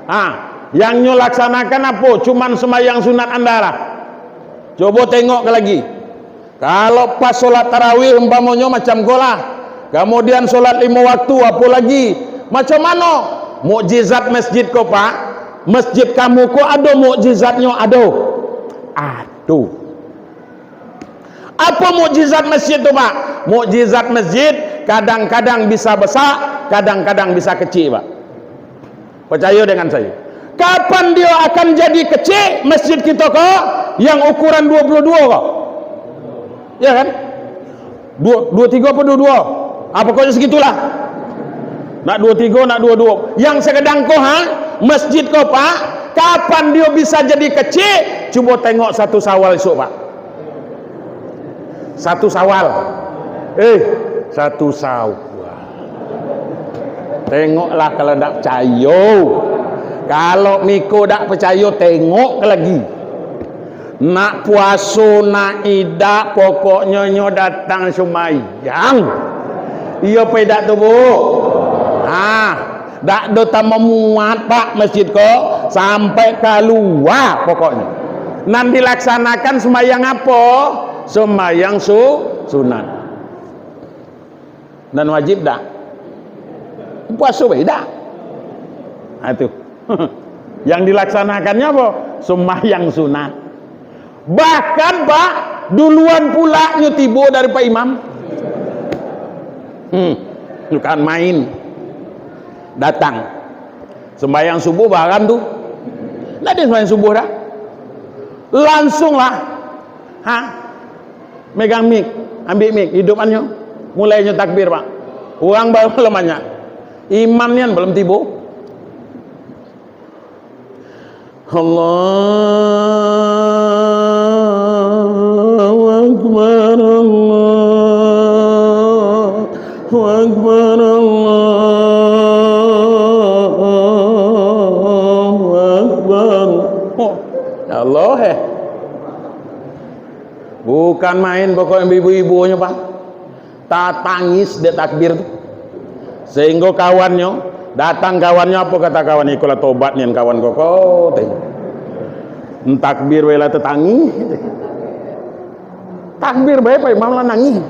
Ha, yang nyo laksanakan apo? Cuman sumbayang sunat andalah. Cobo tengok ka lagi. Kalau pas solat tarawih umpamonyo macam ko lah. Kamudian solat limo waktu, apo lagi? Macam mano? Mukjizat masjid ko, Pak. Masjid kamu ko ado mukjizatnyo, ado. Ado. Apo mukjizat masjid tu, Pak? Mukjizat masjid kadang-kadang bisa besak, kadang-kadang bisa kecik, Pak. Percaya dengan saya. Kapan dia akan jadi kecik masjid kita ko yang ukuran dua puluh dua ko? Ya kan? Dua, dua tiga apa dua dua? Ah, pokoknya segitulah. Nak dua tiga, nak dua dua. Yang sekedang ko, ha? Masjid ko, Pak, kapan dia bisa jadi kecik? Cubo tengok satu Syawal esok, Pak. Satu Syawal. Eh, satu Syawal. Tengoklah kalau ndak percaya. Kalau miko ndak percaya, tengok lagi. Nak puaso, nak idak, pokoknyo nyo datang sumayang. Iyo pai dak tu, Bu? Ah, dak do tamo muat, Pak, masjid ko, sampai kalua pokoknyo. Nan dilaksanakan sumayang apo? Sumayang su-, sunat. Nan wajib dak? Puaso bae dak? Ha, tu. Yang dilaksanakannya apa? Sumbayang sunat. Bahkan, Pak, duluan pulaknyo tibo dari Pak Imam. Hmm, bukan main. Datang. Sumbayang subuh barang tu. Ndak ada sumbayang subuh dah. Langsunglah. Ha? Megang mik, ambiak mik, hidupannyo. Mulainyo takbir, Pak. Urang baru lah banyak. Imam nian belum tibo. Allahu Akbar, Allahu Akbar, Allahu Akbar. Oh, ya Allah, eh. Bukan main pokoknya ibu-ibunyo, Pak. Tatangis dek takbir tu. Sehingga kawannyo, datang kawannyo, apo kata kawan, "Iko lah tobat nian kawan ko ko," teh. Takbir weh lah tatangih. Takbir bae, Pak Imam lah nangih.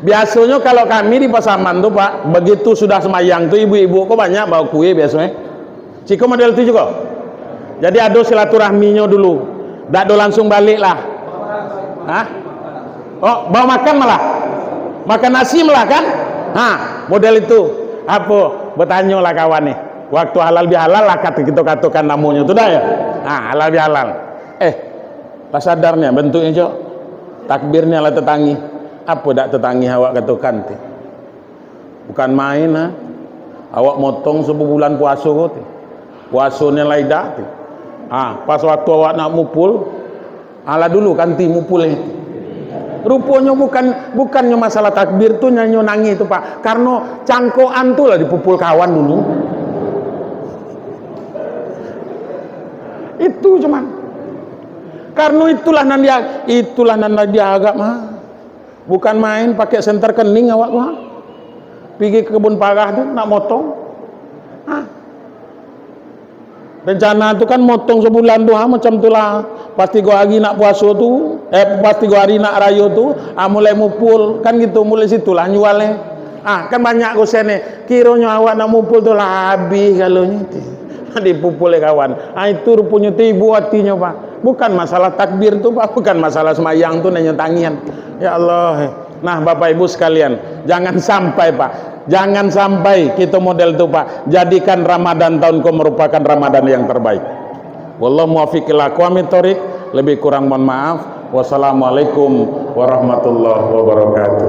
Biasonyo kalau kami di Pasaman tu, Pak, begitu sudah sembahyang tu, ibu-ibu ko banyak bawa kue biasonyo. Ciko model tu jugo. Jadi ado silaturahminyo dulu. Dak do langsung balik lah. Hah? Oh, bawa makan malah. Makan nasi malah kan? Ha, model itu. Apo? Bertanyo lah kawan ni. Waktu halal bihalal lah kata kito katokan namonyo tu dah ya. Ha, halal bihalal. Eh, lah sadar nian bentuknyo, Cok. Takbirnyo lah tatangih. Apo dak tatangih awak katokan ti? Bukan main, ha. Awak motong sabulan puaso ko ti. Puaso nian lai dak ti. Ha, pas waktu awak nak mupul, alah dulu kanti mupul ni. Ruponyo bukan, bukannyo masalah takbir tu nyo nangih tu, Pak. Karno cangkokan tu lah dipupul kawan dulu. Itu cuman. Karno itulah nan dia, itulah nan diagak mah. Bukan main pakai senter kening awak tu, ha? Pigi ka kebun parah tu nak motong. Ha? Rencana tu kan motong sabulan tu, ha, macam tu lah. Pas tigo ari nak puaso tu, eh, pas tigo ari nak rayo tu, ha, mulai mupul. Kan gitu, mulai situ lah jual, eh. Ha, kan banyak gosen, eh. Kironyo awak nak mupul tu lah habih kalonyo tu. Dipupul dek kawan. Ha, itu ruponyo tibo atinyo, Pak. Bukan masalah takbir tu, Pak. Bukan masalah semayang tu, nanyo tangian. Ya Allah. Nah, Bapak Ibu sekalian, jangan sampai, Pak. Jangan sampai kita model tu, Pak. Jadikan Ramadan tahun ko merupakan Ramadan yang terbaik. Wallahu muwaffiq ila aqwamit thoriq. Lebih kurang mohon maaf. Wassalamualaikum warahmatullahi wabarakatuh.